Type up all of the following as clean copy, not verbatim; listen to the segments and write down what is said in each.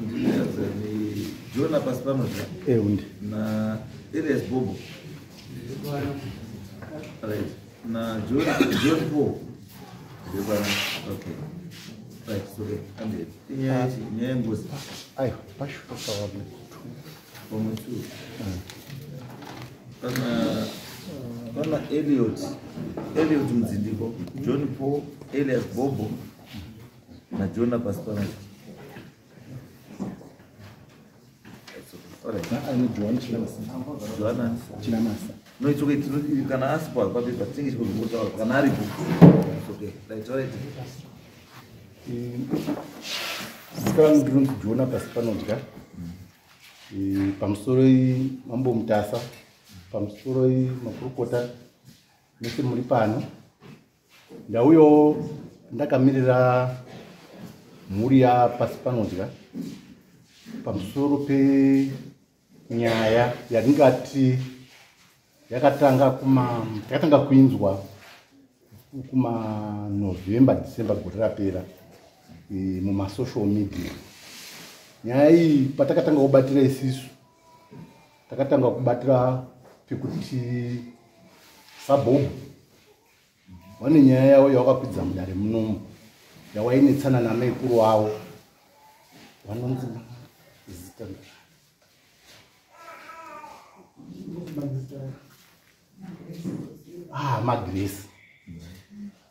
Ndinazani Jona pasi pano zva. Undi. Na Elias Bobo. Right. Na John John Paul. Ndepano. Okay. Right, so okay. Ande. Inyaya yechi, inyaya yengozi. Aiwa, pashuka wamwe. Pamwe tu. Pana pana Elliot. Elliot Mdzindiko, John Paul, Elias Bobo na Jona pasi pano. All right. Ane Joan Chinamasa. Joana. Chinamasa. No, it's okay. Kana asipo papepa tinenge tichikuzongotaura kana aripo. It's okay. Right, all right. Zita rangu ndinonzi Jona pasi panodya. Pamusoro Mambo Mutasa, pamusoro makurukota mese muri pano. Ndauyawo ndakamirira mhuri yapasi panodya pamusoro penyaya yatingati yakatanga kuma takatanga kuinzwa kuma November December gore rapera mumasocial media. Nyaya iyi patakatanga kubatira isisu takatanga kubatira pekuti sabhobu vane nyaya yavo yawakakwidza mudare munomu yawainetsana namaikuru avo vanonzi zita Magresi.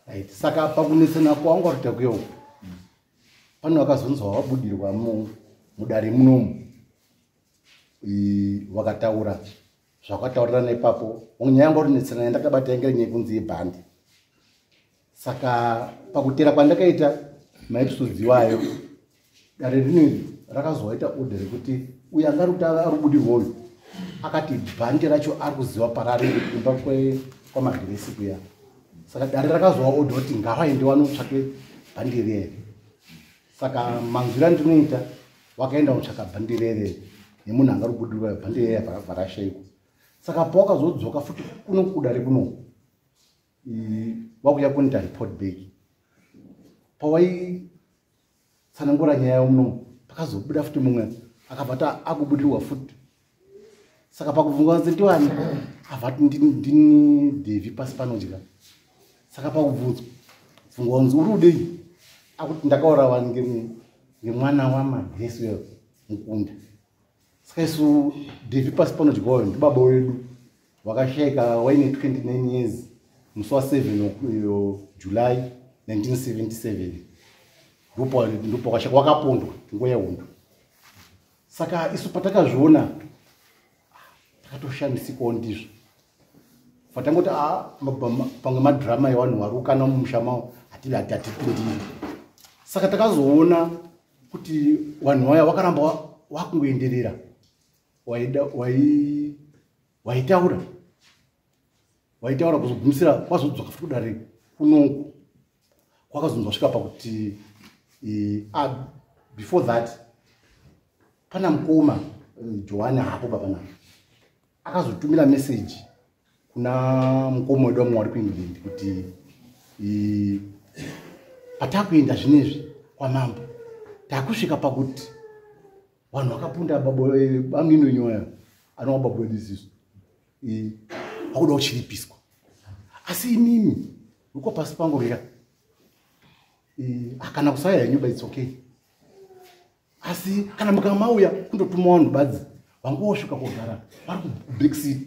Right. Saka pakunetsana kwawanga kuita kuya uku pane vakazonzwa vabudirwa mudare munomu vakataura zvakataurirana ipapo. Nyaya yanga uri yandakabata yanga iri nyaya yekunzi yebhandi. Saka pakutera kwandakaita maepisodes iwayo dare rineri rakazowaita order rekuti uyu anga ari kuti ari kubudirwa uyu akati bhandi racho ari kuziva parari kumba kwaMagresi kuya. Saka dare rakazowa order kuti ngavaende vanotsvake bhandi rere. Saka manzwiro andinoita wakaenda kutsvaka bhandi rere nemunhu anga ari kubudirwa bhandi rere varashaikwa. Saka pawakazodzoka futi kuno kudare kuno wakuya kunoita report back pawaitsanangura nyaya muno pakazobuda futi mumwe akabva ta akubudirwa futi. Saka pakubvunza kunzi ndiwani abva ati ndini Devi pasi panodya. Saka pakubvunzwa bvunzwa kunzi uri udei akuti ndakaurawa ngemwana waMagresi uyo mukunda. Saka isu Devi pasi panodya uyo ndibaba wedu wakashaika waine 29 years musi wa 7 July 1977 ndipo wakashaika wakapondwa nguva yehondo. Saka isu patakazviona takatoshamisikawo ndizvo. Patangoti pamwe madhirama evanhu vari kukana mumusha mavo hatipindiri. Saka takazoona kuti vanhu vaya vakaramba vakungoenderera waitaura kuzogumisira kwazodzoka futi kudare kunoku kwakazonzwa svika pakuti before that pana mukoma Johani hapo baba akazotumira message kuna mukoma wedu wamwe wari kuEngland kuti patakuenda zvinezvi kwamambo takusvika pakuti vanhu vakapunda bamwinonyoya anova baba wedu isisu vakuda kuchiripiswa asi imimi uko pasi pangu rira kana kusaya henyu but it's okay asi kana mukamauya kundotuma vanhu badzi vangosvika kugara vari kubackseat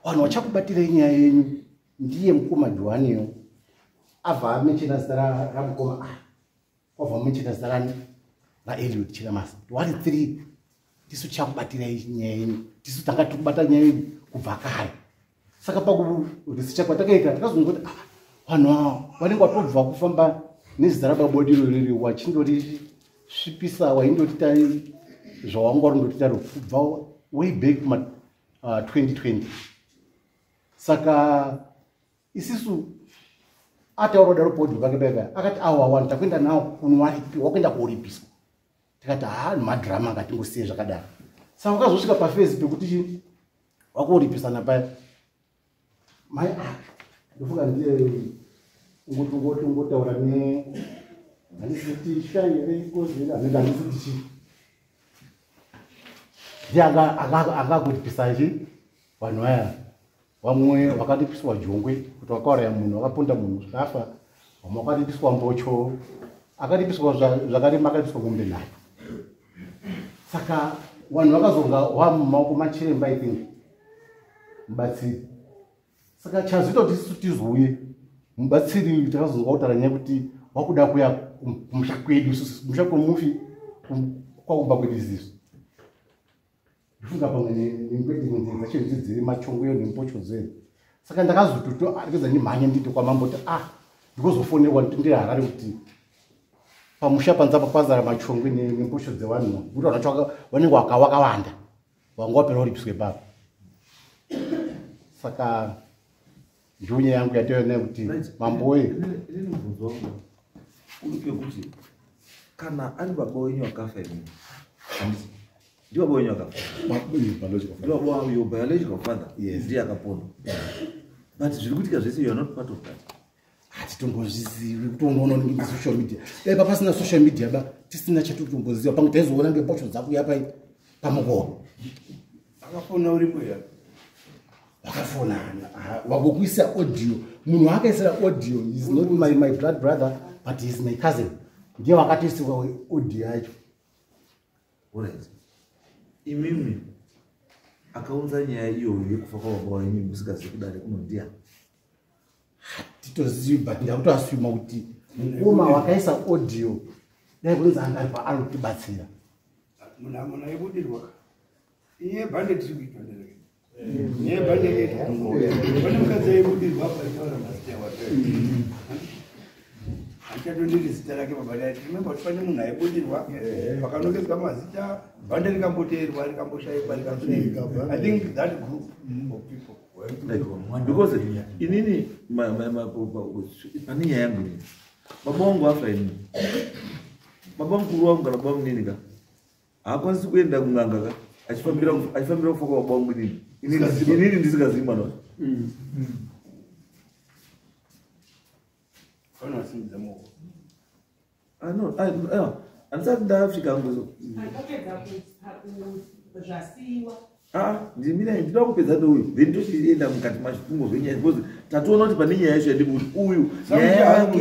vanhu vachakubatirai nyaya yenyu ndiye mukoma Johaniyo abva amechena zita ramukoma wabva amechena zita rani raEliot Chinamasa wari 3 tisu tichakubatirai nyaya yenyu tisu tanga tiri kubata nyaya yenyu kubva kare. Saka pakurisicha kwatakaita takazongoti vanhu ava vanenge vatobva kufamba nezita rababodiro riri wachindori svipisa waindotita zvawanga warindotita kubva way back kuma 2020. Saka isisu ataura daro podyo pake paipa akati awa wanhu takuenda nawo kunowaripiwa wakuenda kooripiswa. Tikati haa madhirama ngatingosiye zvakadaro. Saka wakazosvika pafezi pekuti wakuoripisana paya mai ndofunga ndiye ungotaura ne handisi kuti shaire kozera hanenge handisi tichi Ndiye anga kuritipisa chi vanhu vaya. Vamwe vakaripiswa jongwe kuti vakauraya munhu, vakaponda munhu zvikafa. Vamwe vakaripiswa mbocho, akaripiswa zvakarema, akaripiswa mombe 3. Saka vanhu vakazonga wamumaoko machiremba, I think mubatsiri. Saka chazoita kuti isu tizouye mubatsiri, takazonzwa kutaura nyaya yekuti wakuda kuya kumusha kwedu isusu, kumusha kwemufi, kwakumba kwedu isisu. Ndifunga pamwe nenzee dzacho idzi dziri machongweyo nempocho dzedu. Saka ndakazototo regedza ndimhanye nditi kwamambo kuti ah, ndikozofonerwa ndiri Harare kuti pamusha panze apa pazara machongwe nemposho dzevanhu, kuti vanhu vacho vanenge wakawanda vanga wapera kuripiswe ipapo. Saka ndiyo nyaya yangu yataiona kuti mambo wee. Inini mubvunzo wangu uri pekuti kana ari baba wenyu akafa imini, handiti ndi baba wenyu akafa? Ndi baba wangu, your biological father? Yes. Ndiye akapondwa, but zviri kuitika zvese, you are not part of that. Hatitombozvizivi, kutongoona unenge social media. Dai papasina social media ba, tisina chatikutomboziva. Pamwe taizoona ngemposho dzakuya pai pamukova. Akafona uripo ya? Vakafona wakokuisa audio. Munhu waakaisira audio is not my blood brother, but he is my cousin. Ndiye wakatoisirwa audio yacho. Alright, imimi akaunza nyaya iyoyo yekufa kwababa wenyu musingazivi kudare kuno ndiani? Titozivi, but ndakutoasuma kuti mukoma wakaisa audio, dai kunzi anga ari paari kutibatsira. Munhu aibudirwa iye bhande tiri kuitwa ndereke nyaya yebhande yakaitwa. Pane mukadzi aibudirwa apa aitaura mazita ewato, handichatondiri zita rake baba. Remember kuti pane munhu aibudirwa, pakanongedzwa mazita, bhande rikamboteerwa, rikamboshayikwa, rikazodii. I think that group of people. Because inini pane nyaya yangu inini, baba wangu afa inini, baba mukuru wangu kana baba munini ka haakwanisi kuenda kun'anga ka achifambira kufa kwababa wangu inini. Inini ndisingazivi mwana wacho. Vanovasimudza maoko. Ah, no, ah, ah, handisati ndasvika nguzo. Akapedza zvasiyiwa. Ah, ndimira, ndinoda kupedza neuyu, then tochienda mukati macho kungozwe nyaya, because tatoona kuti pane nyaya yacho yandiri kuti uyu nyaya yake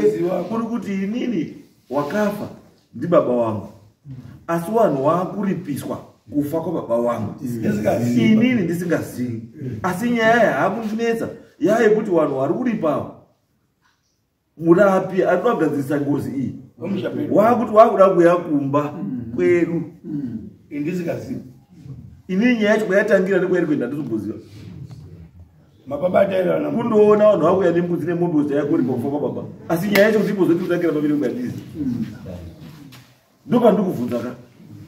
kuri kuti inini wakafa ndibaba wangu, asi vanhu waakuripiswa kufa kwababa wangu inini ndisingazivi. Asi nyaya yaakundinetsa yayekuti vanhu vari kuripawo murapi ari kugadzirisa ngozi iyi Vamusha pedu. Wakuti wakuda kuuya kumba kwedu Indisingazivi. Inini nyaya yacho kwayatangira nekwairi kuenda ndizomboziva. Mapabata ere? Kundoona vanhu vakuya nembudzi nemombe kuti yakuripa kufa kwababa, asi nyaya yacho kuti imbozoti kutangira paviri kuyandizi, ndopandikubvunza ka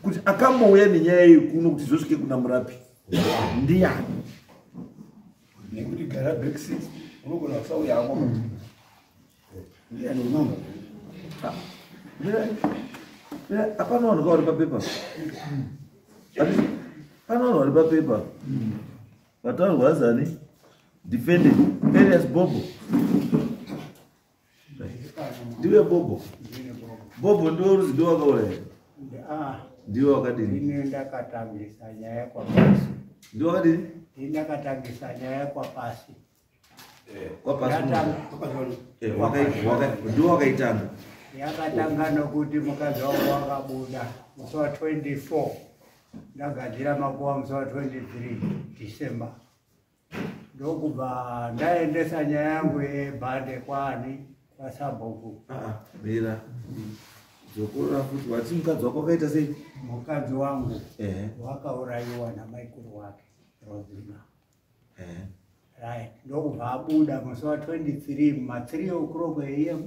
kuti akambouya nenyaya iyi kuno kuti zvosvike kuna murapi ndiyani? Nekuti gara back seat, unogona kusauya hako. Ndiani unonga? Hapana vanhu kavari papepa. Pana vanhu vari papepa vataurwa zani defendant Elias Bobo. Ndiwe Bobo? Bobo ndiwe ruzi, ndiwe wakauraya? Ah, Ndiwe wakadini? Ini ndakatangisa nyaya kwapasi. Ndiwe wakadini? Ini ndakatangisa nyaya kwapasi. Kwapasi? Ndatanga. Ndiwe wakaitanga? Yakatanga nokuti mukadzi wangu wakabuda musi wa24, ndagadzira makuva musi wa23 December, ndokubva ndaendesa nyaya yangu yebhande kwani kwasabhuku. Ah, ah, mira, dzokorora futi. Wati mukadzi wako wakaita sei? Mukadzi wangu wakaurayiwa namaikuru wake Rosina. Right, ndokubva abuda musi wa23 muma3 o'clock am.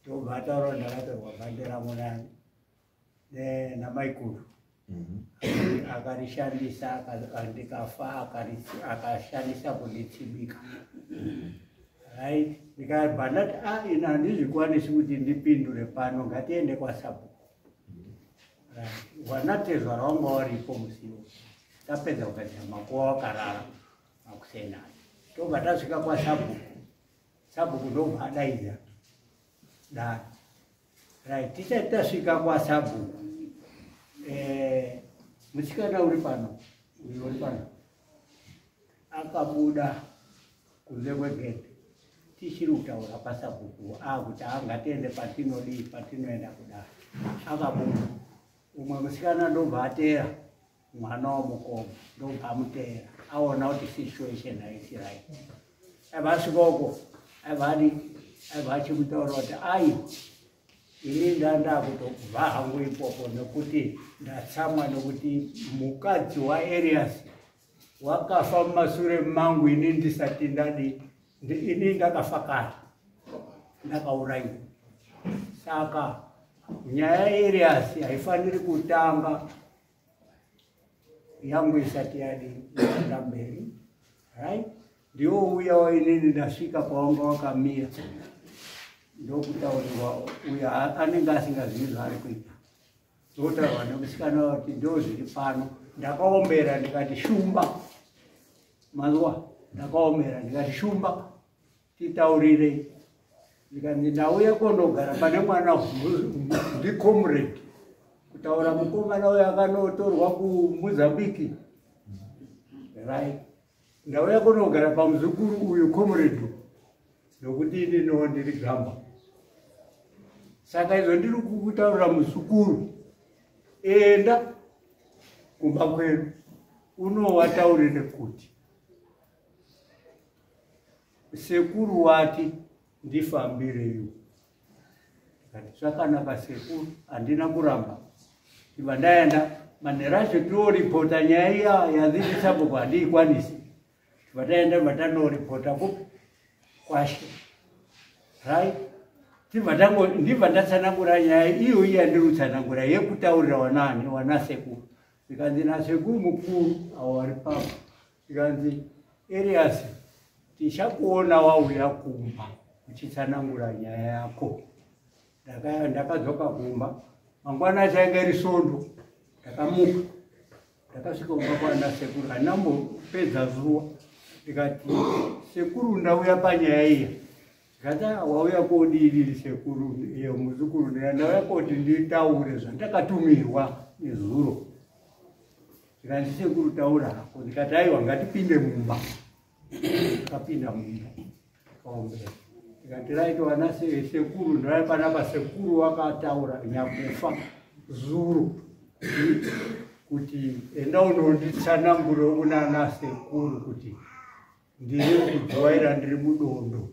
Ndobva ataura kuti ndakatorwa bhande rangu nani namaikuru. Akarishandisa ndikafa, akashandisa kunditsibika. Right, ndikabva ndati a ina handizvikwanisi kuti ndipindure pano, ngatiende kwasabhuku. Right, wanatezvara wanga waripo musiwo. Tapedza kugadzira makuva, wakarara makuseni ayo. Tobva tasvika kwasabhuku, sabhuku ndobva adaidza dare. Right, tisati tasvika kwasabhuku, Musikana uri pano, uyo uri pano, akabuda kunze kwegedhe tichiri kutaura pasabhuku akuti angatiende patinodii patinoenda kudai. Akabuda umwe musikana ndobva ateera mwana wamukoma, ndobva amuteera aona kuti situation haisi right. Aibva asvika uko, aibva adi aibva achimutaura kuti ai, ini ndandakutobva hangu ipopo nekuti ndatsamwa nekuti mukadzi waErias wakafa mumasure mangu, ini ndisati ndadi, ini ndakafa kare, ndakaurayiwa. Saka nyaya yaErias haifaniri kutanga yangu isati yadi yaenda mberi, right? Ndiwo uya inini ndasvika pawanga wakamira, ndokutaurirwa uyo anenge asingazivi zvaari kuita, ndotaurwa nemusikana kuti ndo zviri pano. Ndakaombera ndikati shumba, mazuva ndakaombera ndikati shumba titaurirei. Ndikanzi ndauya kondogara pane mwana ndicomrade, kutaura mukomana uyo akanotorwa kuMozambiki, right? Ndauya kundogara pamuzukuru uyu comrade, nokuti ininiwo ndiri gamba. Saka izvo ndiri kukutaurira muzukuru, enda kumba kwedu unowataurire kuti sekuru wati ndifambireyo. Ndikati zvakanaka sekuru, handina kuramba. Ndibva ndaenda manheru acho tinoripota nyaya iya yanzindisabhuku handiikwanisi. Tibva taenda, bva tanoripota kupi? Kwashe, right? Tibva tango ndibva ndatsanangura nyaya iyo iya ndiri kutsanangura yekutaurira wanani wana sekuru. Zvikanzi nasekuru mukuru avo vari papo, zvikanzi Erias, tichakuona wauya kumba uchitsanangura nyaya yako. Ndakadzoka kumba mangwana acho, ainge iri Sondo. Ndakamuka, ndakasvika kumba kwana sekuru, handambopedza zuva. Ndikati sekuru, ndauya panyaya iya. Ndikati ah, wauya kodii sekuru? Iyo muzukuru, ndauya koti nditaure zvandakatumirwa nezuro. Ndikanzi sekuru, taura hako. Ndikati aiwa, ngatipinde mumba. Ndakapinda mumba, kaombera, ndikati right wana sekuru, ndauya panapa. Sekuru wakataura nyakufa zuro kuti enda unonditsanangure kunana sekuru kuti ndiri kudzoera, ndiri mudondo,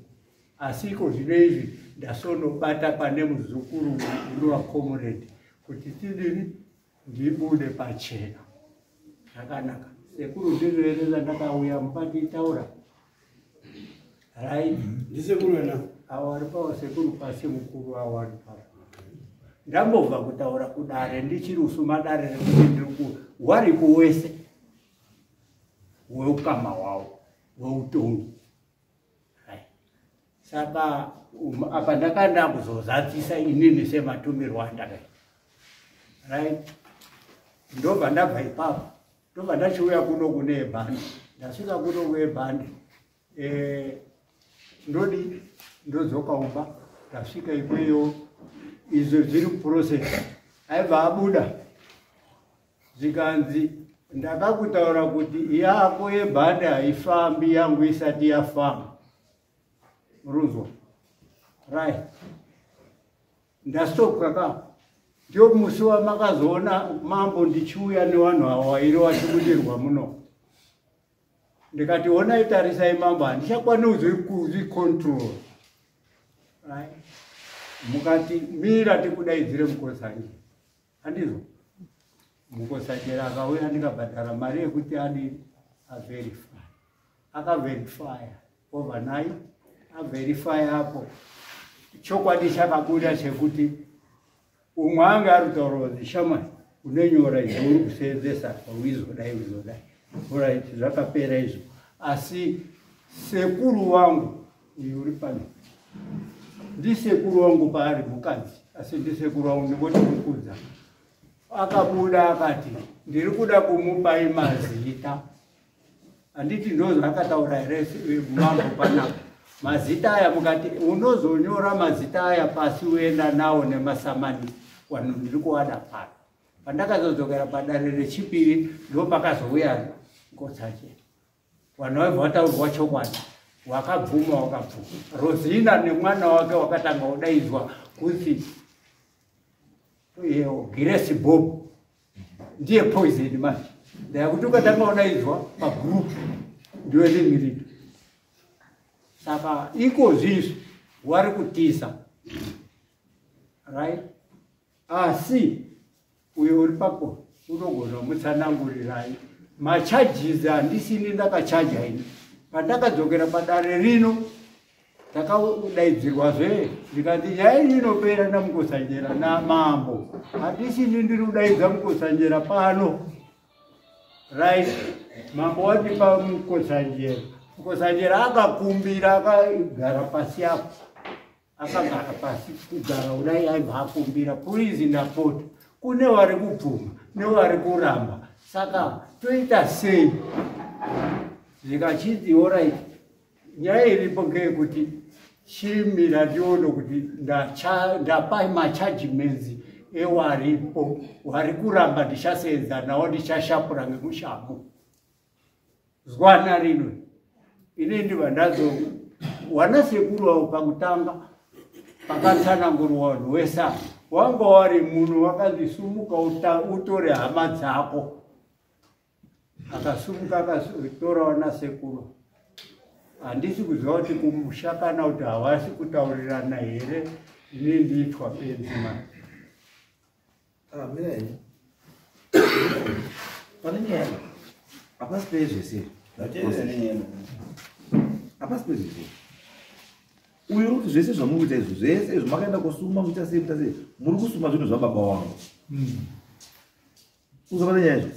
asi iko zvino izvi ndasonobata pane muzukuru unova comrade kuti tidini ndibude pachena. Zvakanaka sekuru, ndizvo here zvandakauya mukanditaura, right? Ndisekuru ena? Avo vari pavo sekuru pasi mukuru, avo vari pavo. Ndambobva kutaura kudare ndichiri usuma dare rekuti ndiri waripo wese weukama hwavo weutongi. Right. Saka apa ndakanda kuzozadzisa inini sematumirwo andakaita, right? Ndobva ndabva ipapo, ndobva ndachiuya kuno kune ebhandi. Ndasvika kuno kuebhandi, ndodi ndodzoka umba. Ndasvika ikweyo, izvo zviri process. Aibva abuda, zvikanzi ndakakutaura kuti yako yebhande haifambi yangu isati yafamba, runzwa, right? Ndastopwa ka. Ndio musi wamakazoona mambo ndichiuya nevanhu ava vairi vachibudirwa muno. Ndikati onai, tarisai mambo, handichakwani kuzvicontrol, right? Mukati mira tikudaidzire Mukosanje, handizvo? Mukosajera akauya, ndikabhadhara mari yekuti adi averify. Akaverifya overnight. Averify apo, chokwadi chakabuda chekuti umwe anga ari kutaura kuti shamwari une nyora izvo uri kuseenzesa wizodai wizodai. Alright, zvakapera izvo. Asi sekuru wangu uyu uri pano ndisekuru wangu paari mukadzi, asi ndisekuru wangu, ndingoti mukudza. Akabuda akati ndiri kuda kumupai mazita, handiti ndo zvaakataura here mambo panapa? Mazita aya, mukati unozonyora mazita aya pasi uenda nawo nemasamani, vanhu ndiri kuwada pano. Pandakazodzokera padare rechipiri ndo pakazouya Mukotsanjera. Vanhu vaibva vataurwa chokwadi, wakabvuma wakabvuma. Rosina nemwana wake wakatanga kudaidzwa kuti Grace Bob ndiye poison manje. Ndakuti ukatanga kudaidzwa pagroup ndiwe ringirito. Saka iko zvizvi wari kutiza, right? Asi uyo uri papo unogona kumutsanangurirai macharges handisini ndakachaja ini. Pandakadzokera padare rino takadaidzirwazve ndikati nyaya iyi inopera naMukotsanjera namambo, handisini ndiri kudaidza Mukotsanjera pano, right? Mambo watipa Mukotsanjera. Mukotsanjera akakumbira akagara pasi apo, akagara pasi kugara kudai aibva akumbira, please ndapota, kune vari kubvuma nevari kuramba, saka toita sei? Zvikachinzi alright, nyaya iripo ngeyekuti chimira ndione kuti ndapa machajiments ewaripo wari kuramba, ndichasenza nawo, ndichashapura ngemushamu zwana rino. Ini ndiva ndazo wana sekuru wavo pakutanga pakatsanangurwa vanhu wese ava wanga wari munhu wakanzi sumuka utore hama dzako, akasumuka akatora wana sekuru. Handisi kuziva kuti kumusha kana kuti havasi kutaurirana here. Ini ndiitwa benzi mani. Mirai, pane nyaya hapasi pezvese, hapasi pezvese. Uyu uri kuti zvese zvamuri kuita izvo zvese izvo makaenda kusuma muita sei muita sei, muri kusuma zvinhu zvababa wangu. Uzwa pane nyaya izvo,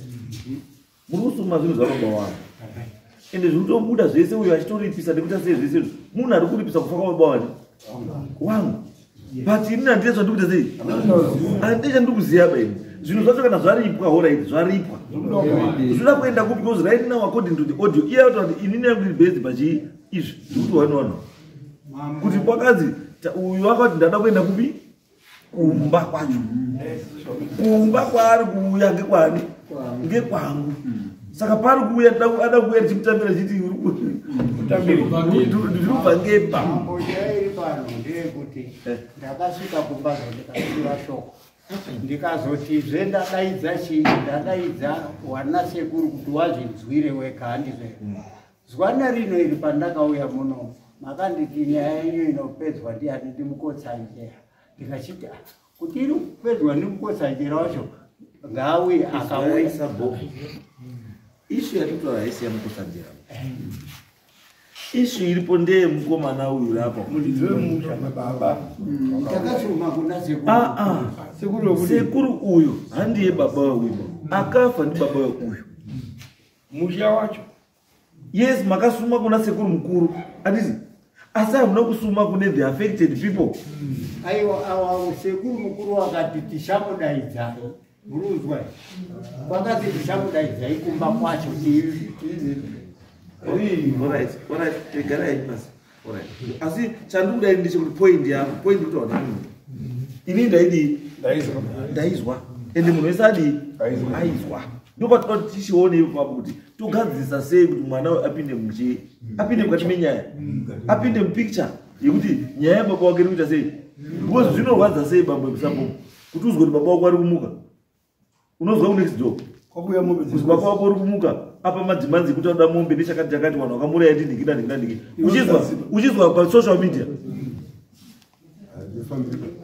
muri kusuma zvinhu zvababa wangu, ende zviri kutobuda zvese. Uyu achitoripisa nekuita sei zvese izvo, munhu ari kuripisa kufa kwababa wani wangu, but ini handina zvandiri kuita sei, handina chandiri kuziva ba ini. Zvinhu zvacho kana zvaripwa, alright, zvaripwa, zvinoda kuenda kupi? Because right now, according to the audio, iye ataura kuti inini yangu iri based pachii izvi zvikuti wani vanhu kuti kwakanzi uyu akati ndada kuenda kupi, kumba kwacho, kumba kwaari kuuya ngekwani, ngekwangu. Saka pari kuuya ada kuuya ndichimutambira chiti ndiri kubva ngepa. Mambo, nyaya iri pano ndeyekuti ndakasvika kumba ndikasiwa shoko, ndikazotizve ndadaidza chii, ndadaidza wana sekuru kuti wazvinzwire wega, handizve? Zwana rino iri pandakauya muno makanditi nyaya yenyu inopedzwa ndiani, ndiMukotsanjera. Ndikachiti, "Ah, kuti iri kupedzwa ndiMukotsanjera wacho ngaauye." Akauya. Sabhoku, issue yatitaura haisi yaMukotsanjera. Issue iripo ndeyemukomana uyu rapo. Muridzi wemusha baba. Takasuma kuna sekuru. Ah, ah. Sekuru wekuti Sekuru uyu handiye baba weuyu, akafa ndi baba weuyu. Musha wacho. Yes, makasuma kuna sekuru mukuru, handiti? Asi hamuna kusuma kune the affected people. Aiwa, awa sekuru mukuru wakati tichamudaidzai, murunzwa kwakati tichamudaidzai kumba kwacho. Alright, regarai basi. Alright, asi chandikudai ndechekuti point yangu, point kutaura nemunhu, ini ndaidii? Ndaizwa. Ndaizwa, ende munhu wese adii? Aizwa. Aizwa. Ndopatinoda kuti tichione ipapo kuti togadzirisa sei kuti mwana uyu apinde muchi apinde mukati menyaya, apinde mupicture yekuti nyaya yababa wake iri kuita sei, because zvinorwadza sei, bambo emusambomo, kuti uzwe kuti baba wako ari kumuka, unozwa kunext door Kwakuya mombe. Kuti baba wako uri kumuka apa madhimanzi ekuti anoda mombe nechakati chakati, vanhu vakamuraya ndi ndingi nandingi nandingi, uchizwa pasocial media,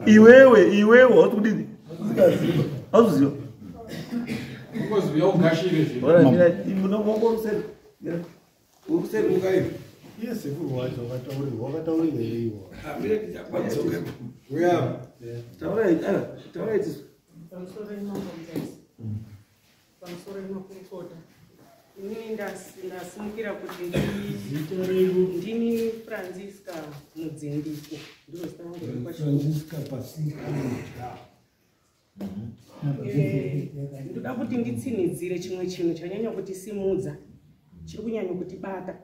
iwewe iwewe hauti kudini, hauziva. Ungoziva ugashire zve. Uri Iye sekuru wacho wakataurirwa, wakataurirweiwo? Uya. Taurai tisu. Pamusoro imambo Mutasa, pamusoro imakurukota. Inini ndasimukira kuti ndini Francisca Mudzindiko, ndiro zita rangu rekwachikuru. Francisca Pasika. Ndoda kuti nditsinidzire chimwe chinhu chanyanya kutisimudza, chiri kunyanya kutibata,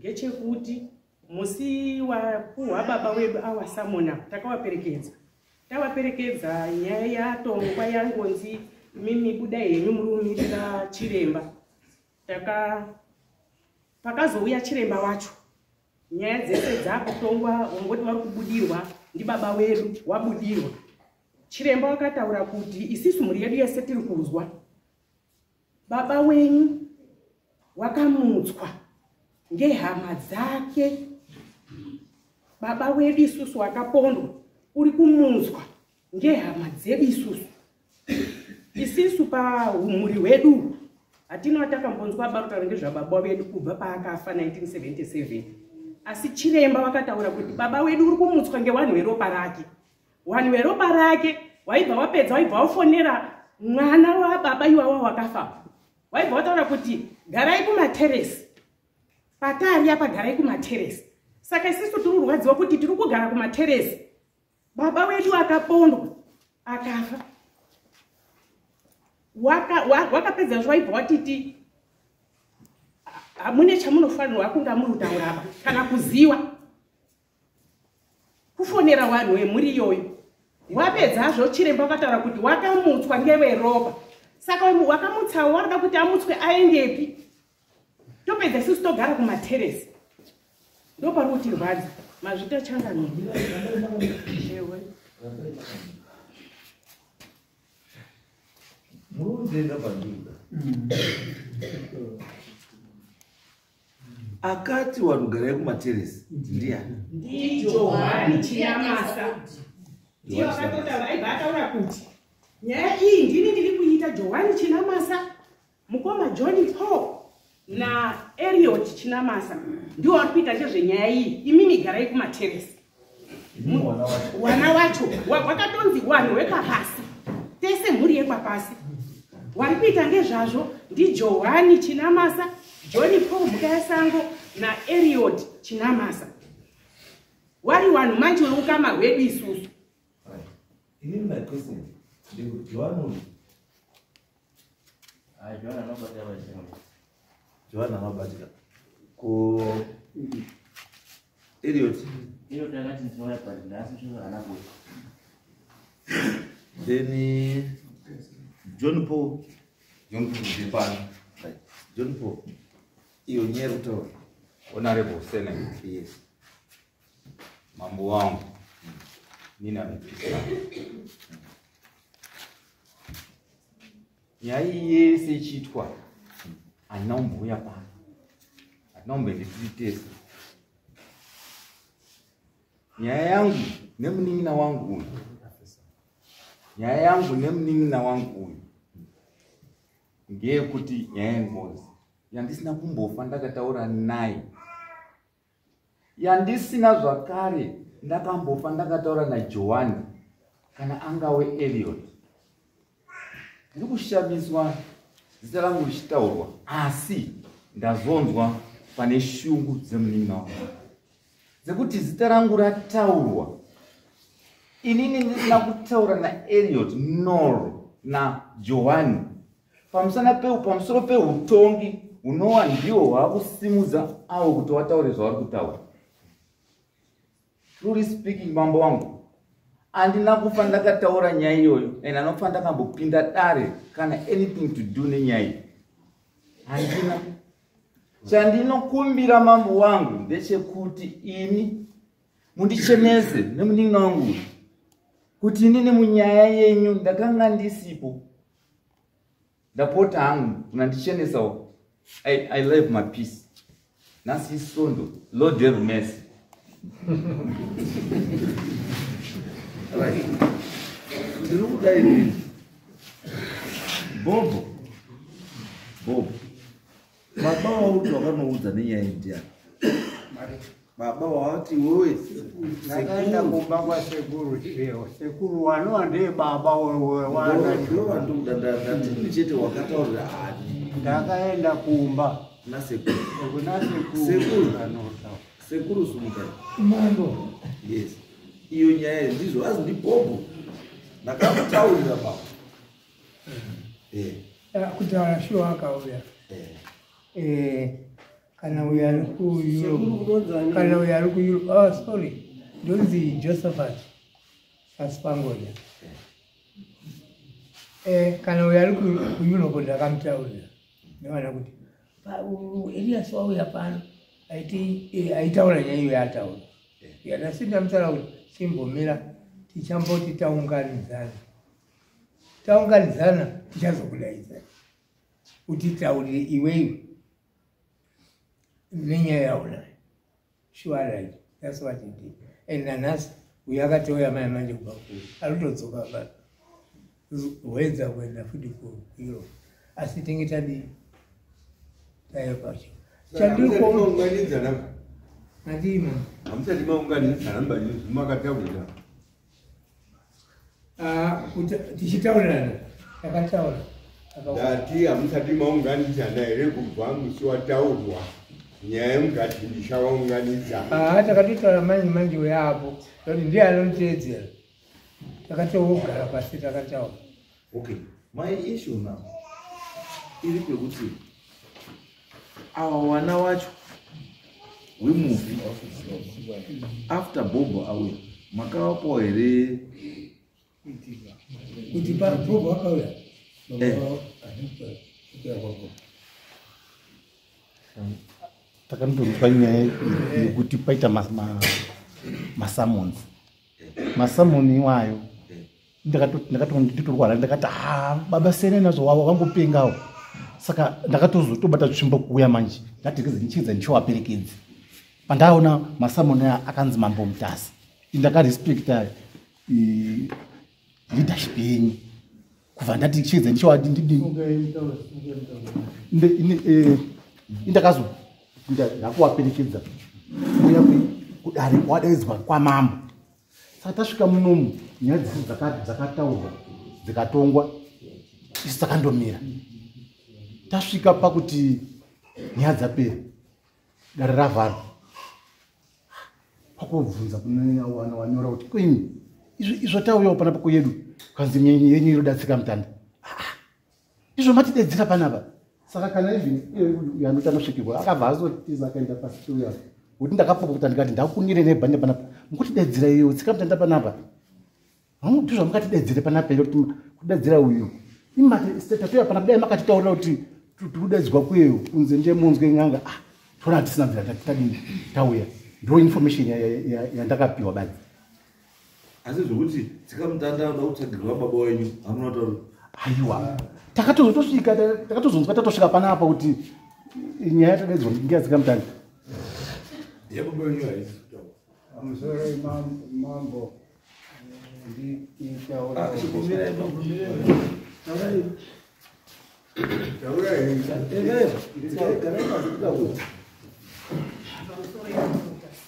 ngechekuti musi wapuhwa baba wedu awasamona, takawaperekedza, tawaperekedza, nyaya yatongwa, yangonzi Mimi budai henyu muri kumirira chiremba. Pakazouya chiremba wacho, nyaya dzese dzakutongwa, wangoti vari kubudirwa ndibaba wedu, wabudirwa. Chiremba wakataura kuti isisu mhuri yedu yese tiri kuzwa baba wenyu wakamutswa ngehama dzake. Baba wedu isusu wakapondwa uri kumutswa ngehama dzedu isusu. Isisu pahumhuri hwedu hatina watakambonzwa barutaura ngezvababa vedu kubva paakafa 1977. Asi chiremba wakataura kuti baba wedu uri kumutswa ngewanhu weropa rake. Wanhu weropa rake waibva wapedza, waibva wafonera mwana wababa iwawa wakafa. Waibva wataura kuti garai kumateresi. Patari apa garai kumateresi. Saka isisu tiri kurwadziwa kuti tiri kugara kumateresi. Baba wedu akapondwa akafa. Wakapedza zvaibva watiti hamune chamunofanirwa kunga muri kutaura apa kana kuziwa kufonera vanhu vemhuri iyoyo. Wapedzazvo chiremba wakataura kuti wakamutswa ngeweropa. Saka wakamutsawo warida kuti amutswe aendepi? Topedza isusu togara kumateresi. Ndopari kutirwadza. Mazvita changano. Muruzenga panduda. Akati wanugarai kumateresi ndiani? NdiJohani Chinamasa. Ndiye wakatotaura, aibva ataura kuti nyaya iyi ndini ndiri kuita Johani Chinamasa, mukoma John Paul na Eliot Chinamasa ndiwo vari kuita chezvenyaya iyi. Imimi garai kumateresi. Wana wacho wakatonzi wanhu wekwapasi, tese mhuri yekwapasi. Wari kuita ngezvazvo ndiJohani Chinamasa, John Paul Mukayasango na Eliot Chinamasa. Wari wanhu manje weukama hwedu isusu. Inini my question ndekuti Johani uyu Johani anobatika ko Eliot then John Paul. John Paul ndipano. Right. John Paul iyo nyaya iri kutaura. Honorable Senate. Yes. Mambo wangu nini amepisa nyaya iyi yese ichiitwa handina kumbouya pano, handina kumboende tiri tese. Nyaya yangu nemunin'ina wangu uyu, nyaya yangu nemunin'ina wangu uyu ngeyekuti nyaya yengozi yandisina kumbofa ndakataura naye, yandisina zvakare ndakambofa ndakataura naJohani kana angawe Eliot. Ndiri kushamiswa zita rangu richitaurwa, asi ndazonzwa pane shungu dzemunin'ina wangu dzekuti zita rangu rataurwa inini ndisina kutaura naEliot nor naJohani pamusoro peutongi hunova ndiwo hwakusimudza avo kuti wataure zvavari kutaura. Truly speaking, mambo wangu, handina kufa ndakataura nyaya iyoyo and anofa ndakambopinda dare kana anything to do nenyaya iyi. Handina. Chandinokumbira mambo wangu ndechekuti ini mundichenese nemunin'ina wangu kuti inini munyaya yenyu ndakanga ndisipo. Ndapota hangu munandichenesawo. I love my peace. Nhasi isondo. Lord have mercy. Right. Ndiri kudai nini? Bobo. Bobo. Baba wauti wakanoudza nenyaya ndiani? Baba wawati wewe ndakaenda kumba kwasekuru Chireo. Sekuru wanova ndiye baba wewana. Ndovandokuda ndatini chete wakataurira ani? Ndakaenda kumba kuna sekuru. Kuna sekuru. Sekuru. Sekuru sumukai. Mambo. Yes. Iyo nyaya ndizvo azi ndi Bobo. Ndakamutaurira baba. Kutaura shuwa akauya. Kana uyo ari kuEurope, kana uyo ari kuEurope, oh sorry, ndonzi Josephat Pasipangonya. Kana uyo ari kuEurope ndakamutaurira nevana kuti Elias wauya pano aitaura nyaya iyo yaataura. Asi ndamutaura kuti chimbomira tichamboti taunganidzana. Taunganidzana tichazokudaidza kuti taurire iwewe nenyaya yaunayo. Sure, right. That's what he did. And nanhasi uyo akatouya mai manje kubva kure arikutodzoka pano hwedza kuenda futi kuEurope, asi tinge tadii taiva pacho chandikuunganidzana andima hamusati maunganidzana makataura tichitaurirana takataura. Ndati hamusati maunganidzana here kubva musi wataurwa nyaya yemugati ndichawaunganidza? Takatotaura manje manje uyapo kuti ndiye anoniteedzera, takatogara pasi takataura. Okay, my issue now iri pekuti awa wana wacho wemufi after Bobo auya makavapawo here? Kuti Bobo akauya takandonzwa nyaya yekuti paita masummons masamoni iwayo ndakatotorwara ndakati ha baba sene nazvo wavo vangopengawo, saka ndakatozotobata tsvimbo kuuya manje ndati ndichiedza ndichiwaperekedzi pandaona masamoni aya akanzi Mambo Mutasa. Ndakarespekta leadership yenyu kubva ndati chiedza ndichiwa ndakazo ndakuwaperekedza kuuya kudare kwadaidzwa kwamambo. Saka tasvika munomu nyaya dzisi dzakataurwa dzikatongwa, isu takandomira. Tasvika pakuti nyaya dzapera, dare ravharwa, pakubvunza kune wana wanyora kuti koimi izvo tauyawo panapa kuyedu kanzi yenyu inodatsika mutanda izvo matidedzera panapa. Saka kana even iye anoti anosvikirwa akabva azotiza akaenda pasi touya kuti ndakapopota ndikati ndakunire nebhande panapa mukutidedzera iyo tsika mutanda panapa ndizvo zvamukatidedzere panapa iro kuti kudedzera uyu tatoya panapa dai makatitaurira kuti tikudedzwa kuyeyo kunze nje munzwe n'anga toona hatisina bvira tadini tauya. Ndo information yandakapiwa badzi. Asi zvokuti tsika mutanda anoda kutsvagirwa baba wenyu hamuna kutaura? Aiwa, takatozotosvika takatozonzwa tatosvika panapa kuti nyaya yatadaidzwa ngeyatsika mutanda. Yababa wenyu haisi kutaura. Pamusoro mambo nditaura. Chimbomirai mambo, mirai. Taurai. Taura henyu. Garai pasi kutaura. Pamusoro yamamutasa,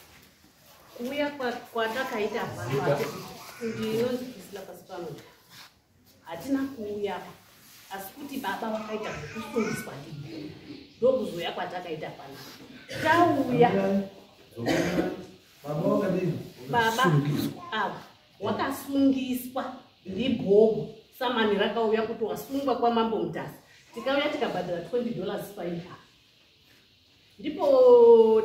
kuuya kwatakaita pano, ndinonzi Priscilla pasi pano, hatina kuuya asi kuti baba vakaita zvekusungiswa ndii, ndokuzouya kwatakaita panapa tauya. Baba wakadini? Baba ava wakasungiswa ndibhobho, samani rakauya kuti wasungwa kwaMambo Mutasa. Tikauya tikabhadhara $20 fine. Apa ndipo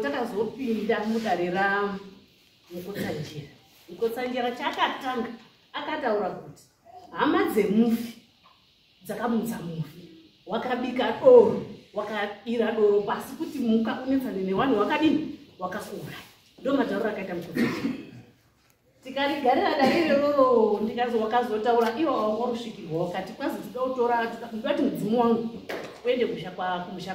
takazopinda mudare raMukotsanjera. Mukotsanjera chaakatanga akataura kuti hama dzemufi dzakamutsa mufi, wakabika doro, wakadira doro pasi kuti muka unetsane nevanhu wakadini wakakuuraya. Ndo matauriro akaita Mukotsanjera. Tikarigarira dare irororo, ndikazo wakazotaura iwo wangorusvikirwa wakati kwazi tinoda kutora, ndoda kuti mudzimu wangu uende kumusha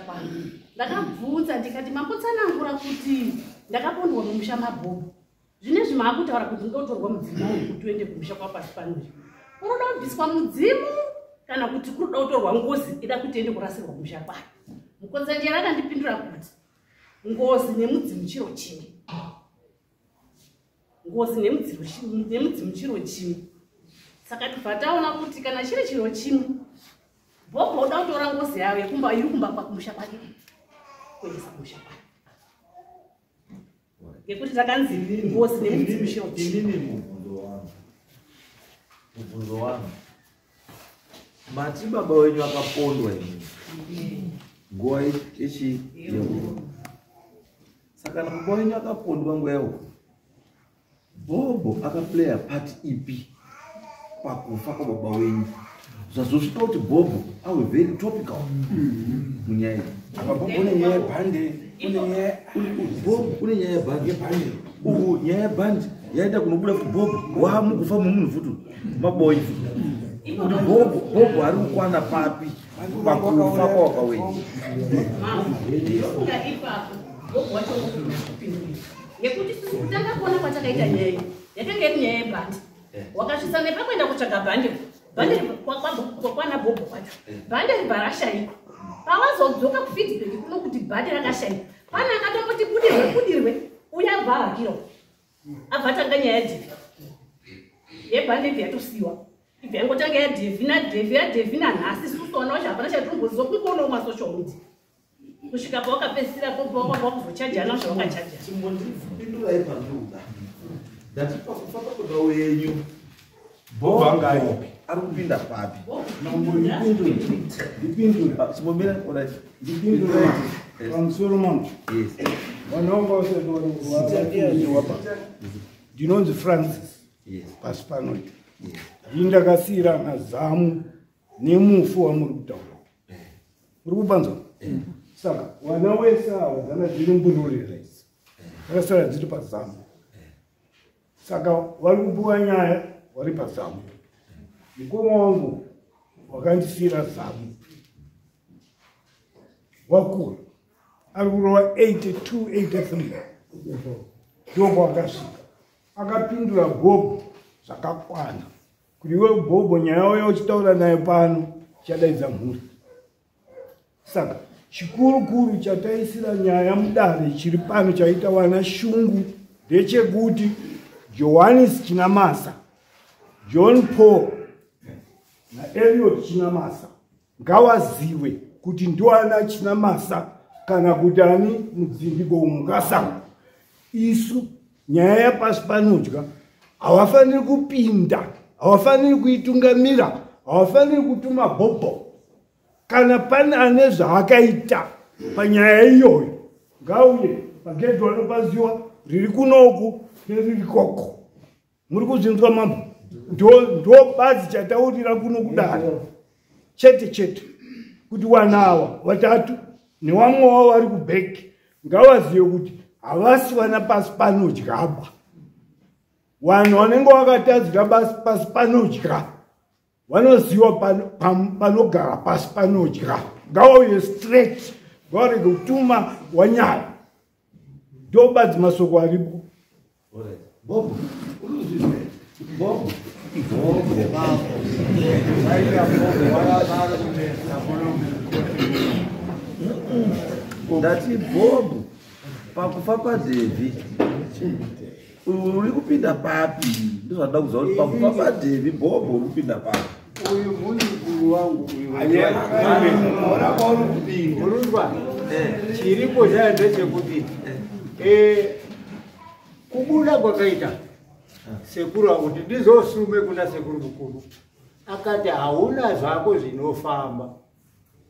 kwangu. Ndakabvunza ndikati mambotsanangura kuti ndakapondwa mumusha mabhobho, zvinezvi maakutaura kuti ndoda kutorwa mudzimu wangu kuti uende kumusha kwapasi panozvi, unoda kubviswa mudzimu kana kuti kunoda kutorwa ngozi ida kuti ende kurasirwa kumusha kwayo? Mukotsanjera akandipindura kuti ngozi nemudzimu chiro chimwe, ngozi nemudzimu chiro chimwe. Saka tibva taona kuti kana chiri chiro chimwe, bhobho uda kutora ngozi yayo yekumba iri kumba kumusha kwake kuendesa kumusha kwake, ngekuti takanzi ngozi nemudzimu chiro chimwe. Inini mubvunzo wangu, mati baba wenyu akapondwa imini nguva yechi yehondo. Saka kana baba wenyu akapondwa nguva yehondo, bhobho akaplaya part ipi pakufa kwababa wenyu? Zvazosvika kuti Bhobho ave very topical munyaya iyi. Apa Bhobho une nyaya yebhande, une nyaya Bhobho une nyaya yebhande. Uku nyaya yebhande yaenda kunobuda futi Bhobho waamukufa mumunhu futi mabonyi futi. Kuti Bhobho ari kukwana papi pakufa kwawakawenji. Ndofunga ipapo Bhobho wacho unopindurira. Ngekuti kutanga kuona kwatakaita nyaya iyi yakanga iri nyaya yebhande. Wakasvitsa nepakuenda kutsvaga bhande. Bhande kwana Bhobho kwacho. Bhande ribva rashaikwa. Pawazodzoka kufeedback kuno kuti bhande rakashaikwa. Pane akatomboti budirwe budirwe uya abva ahakirawo. Abva atanga nyaya yaDhevhi. Yebhande ibva yatosiyiwa. Ibva yangotanga yaDhevhi naDhevhi yaDhevhi nanhasi isusu vana vacho hapana chatinomboziva kuikonawo masocial media. Kusvika pawakapedzisira popo wakabva wakuzochajana zvawakachajana. Chimbondipindurai pandikuda. Ndati pakufa kwababa wenyu. Bhobho anga aripi? Ari kupinda papi? Ndipindure. Ndipindure. Chimbomira, alright. Ndipindure. Pamusoro mambo. Yes. Vanhu vanga vasati wapa. Ndinonzi Francis. Yes. Pasi pano. Ini ndakasiyirana zamu nemufu wamuri kutaura. Muri kupanzwa? Saka vana wese ava dzanga dziri mbururira idzi. Dzakasara dziri pazamu. Saka vari kupuwa nyaya vari pazamu. Mukoma wangu wakandisiyira zamu. Wakura. Ari kurova 82, 83. Ndokwakasvika. Akapindura Bhobho zvakakwana. Kuti iwe Bhobho nyaya yauya uchitaura naye pano chadaidza mhuri. Saka chikurukuru chataisira nyaya mudare chiri pano chaita wana shungu ndechekuti Johannes Chinamasa, John Paul naElliot Chinamasa ngawaziwe kuti ndiwana Chinamasa kana kuti ani mudzindiko mukasanga. Isu nyaya yapasi panodya havafaniri kupinda, havafaniri kuitungamira, havafaniri kutuma Bhobho. Kana pane ane zvaakaita panyaya iyoyo ngauye pagedhi vanopaziwa riri kunoku neriri koko. Muri kuzvinzwa mambo? Ndo badzi chataurira kuno kudare chete chete kuti wana awa vatatu newamwe wavo vari kubheki ngavazive kuti havasi vana pasi panodyaba. Vanhu vanenge vakatadzira pasi panodya vanoziva panogara pasi panodya. Ngavauye straight, ngavarege kutuma wanyaya. Ndo badzi masoko aripo. Bhobho, Bhobho, Bhobho. Ndati Bhobho pakufa kwaDhevhi uri kupinda papi? Ndozvandida kuziva kuti pakufa kwaDhevhi Bhobho uri kupinda papi? Uyu muzukuru wangu uyu. Urunzwa. Chiripo chayo ndechekuti kubuda kwakaita sekuru akuti ndizosume kuna sekuru mukuru. Akati hauna zvako zvinofamba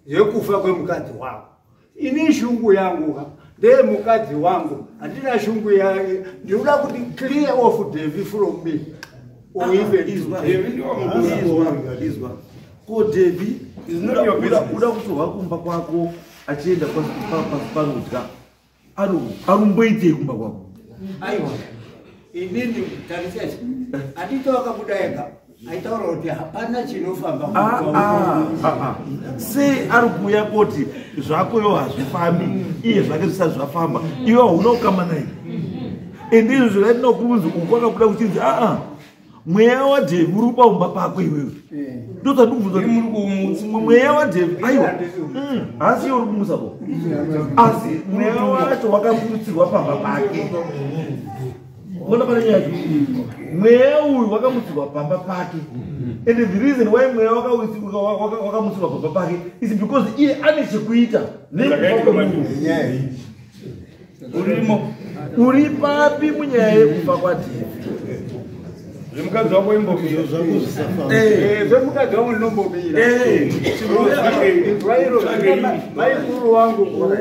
zvekufa kwemukadzi wako. Ini shungu yangu ka ndeye mukadzi wangu, handina shungu yake. Ndinoda kuti clear off Devi from me. Or even Izwa, izwa. Ko Devi uda kutorwa kumba kwako achienda pasi panodya. Arumboitei kumba kwako? Aiwa. Inini tarisa izvi. Handiti wakabuda ega. Aitaura kuti hapana chinofamba. Sei ari kuuya koti zvako iwe hazvifambi, iye zvake zvisati zvafamba, iwe hauna kukama naye. Ende izvo zvakaita kunzi uku kwakabuda kuchinzi mweya waDhevhi uri kupaumba pako iwewe. Ndozvandikubvunza kuti mweya waDhevhi aiwa haasi iwe uri kumusa po, asi mweya wacho wakamutsirwa pamba pake. Unoona pane nyaya yacho? Mweya uyu wakamutsirwa pamba pake. And the reason why mweya wakamutsirwa pamba pake is because iye ane chekuita nekufa kwemunhu. Urimo. Uri papi munyaya yekufa kwaDhevhi? Zvemukadzi wako imbomira. Zvemukadzi wangu ndinombomira. Inzwai iro, maikuru wangu,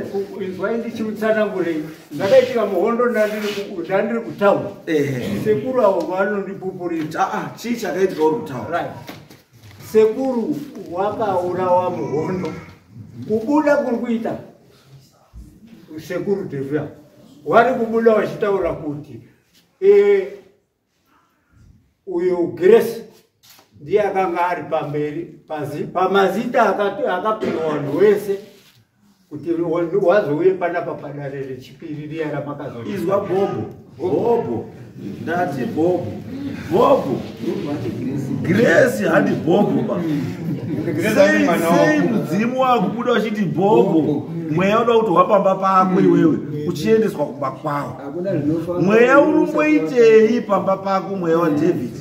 inzwai ndichimutsanangurei. Zvakaitika muhondo ndandiri kutaura. Sekuru avo vanondipupurira. Chii chakaitika uri kutaura? Right. Sekuru wakaurawa muhondo. Kubuda kuri kuita sekuru Devia wari kubuda vachitaura kuti uyu Grace ndiye akanga ari pamberi pamazita akapiwa vanhu wese kuti wazouye panapa padare rechipiri riya ramakazo. Izwa Bobo, Bobo, ndati Bobo, Bobo, Grace handi Bobo ba. Sei mudzimu wakubuda uchiti Bobo, mweya unoda kuti wapamba pako iwewe uchiendeswa kumba kwawo. Mweya urumboitei pamba pako mweya wa David?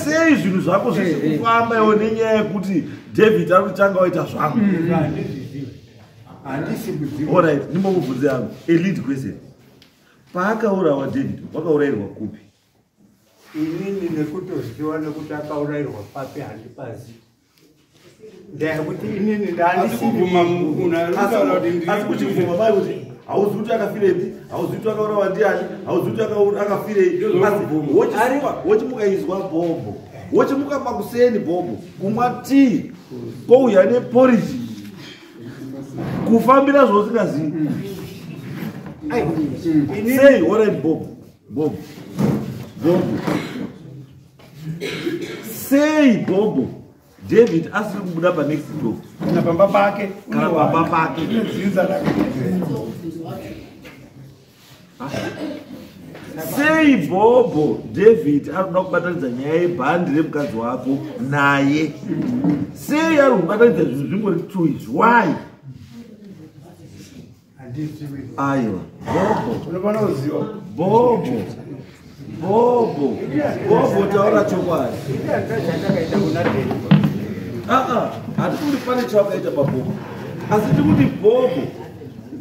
Sei zvinhu zvako zvisi kufamba iwe nenyaya yekuti David ari kutanga waita zvangu? Alright, ndimbokubvunze yangu a lead question. Paakaurawa David, wakaurayirwa kupi? Inini nekutoziva nekuti akaurayirwa papi handipazivi. Ndayekuti inini ndandisibvuma munhu ari kutaura kuti asi kuchibvuma mai kuti hauzi kuti akafirepi, hauzi kuti akaurawa ndiani, hauzi kuti akafirei. Asi wochimuka izwa Bobo, wochimuka makuseni Bobo, kumwa tii, kouya neporridge, kufambira zvausingazivi. Sei alright Bobo, Bobo, Bobo. Sei Bobo David asiri kubuda pa next door kana pamba pake, kana pamba pake. Sei Bobo David ari kuda kubatanidza nyaya yebhandi remukadzi wako naye? Sei ari kubatanidza zvinhu zvingori two izvi? Why? Aiwa, Bobo. Unofanira kuziva. Bobo. Bobo. Bobo taura chokwadi. Hatisi kuti pane chawakaita paBobo. Asi tiri kuti Bobo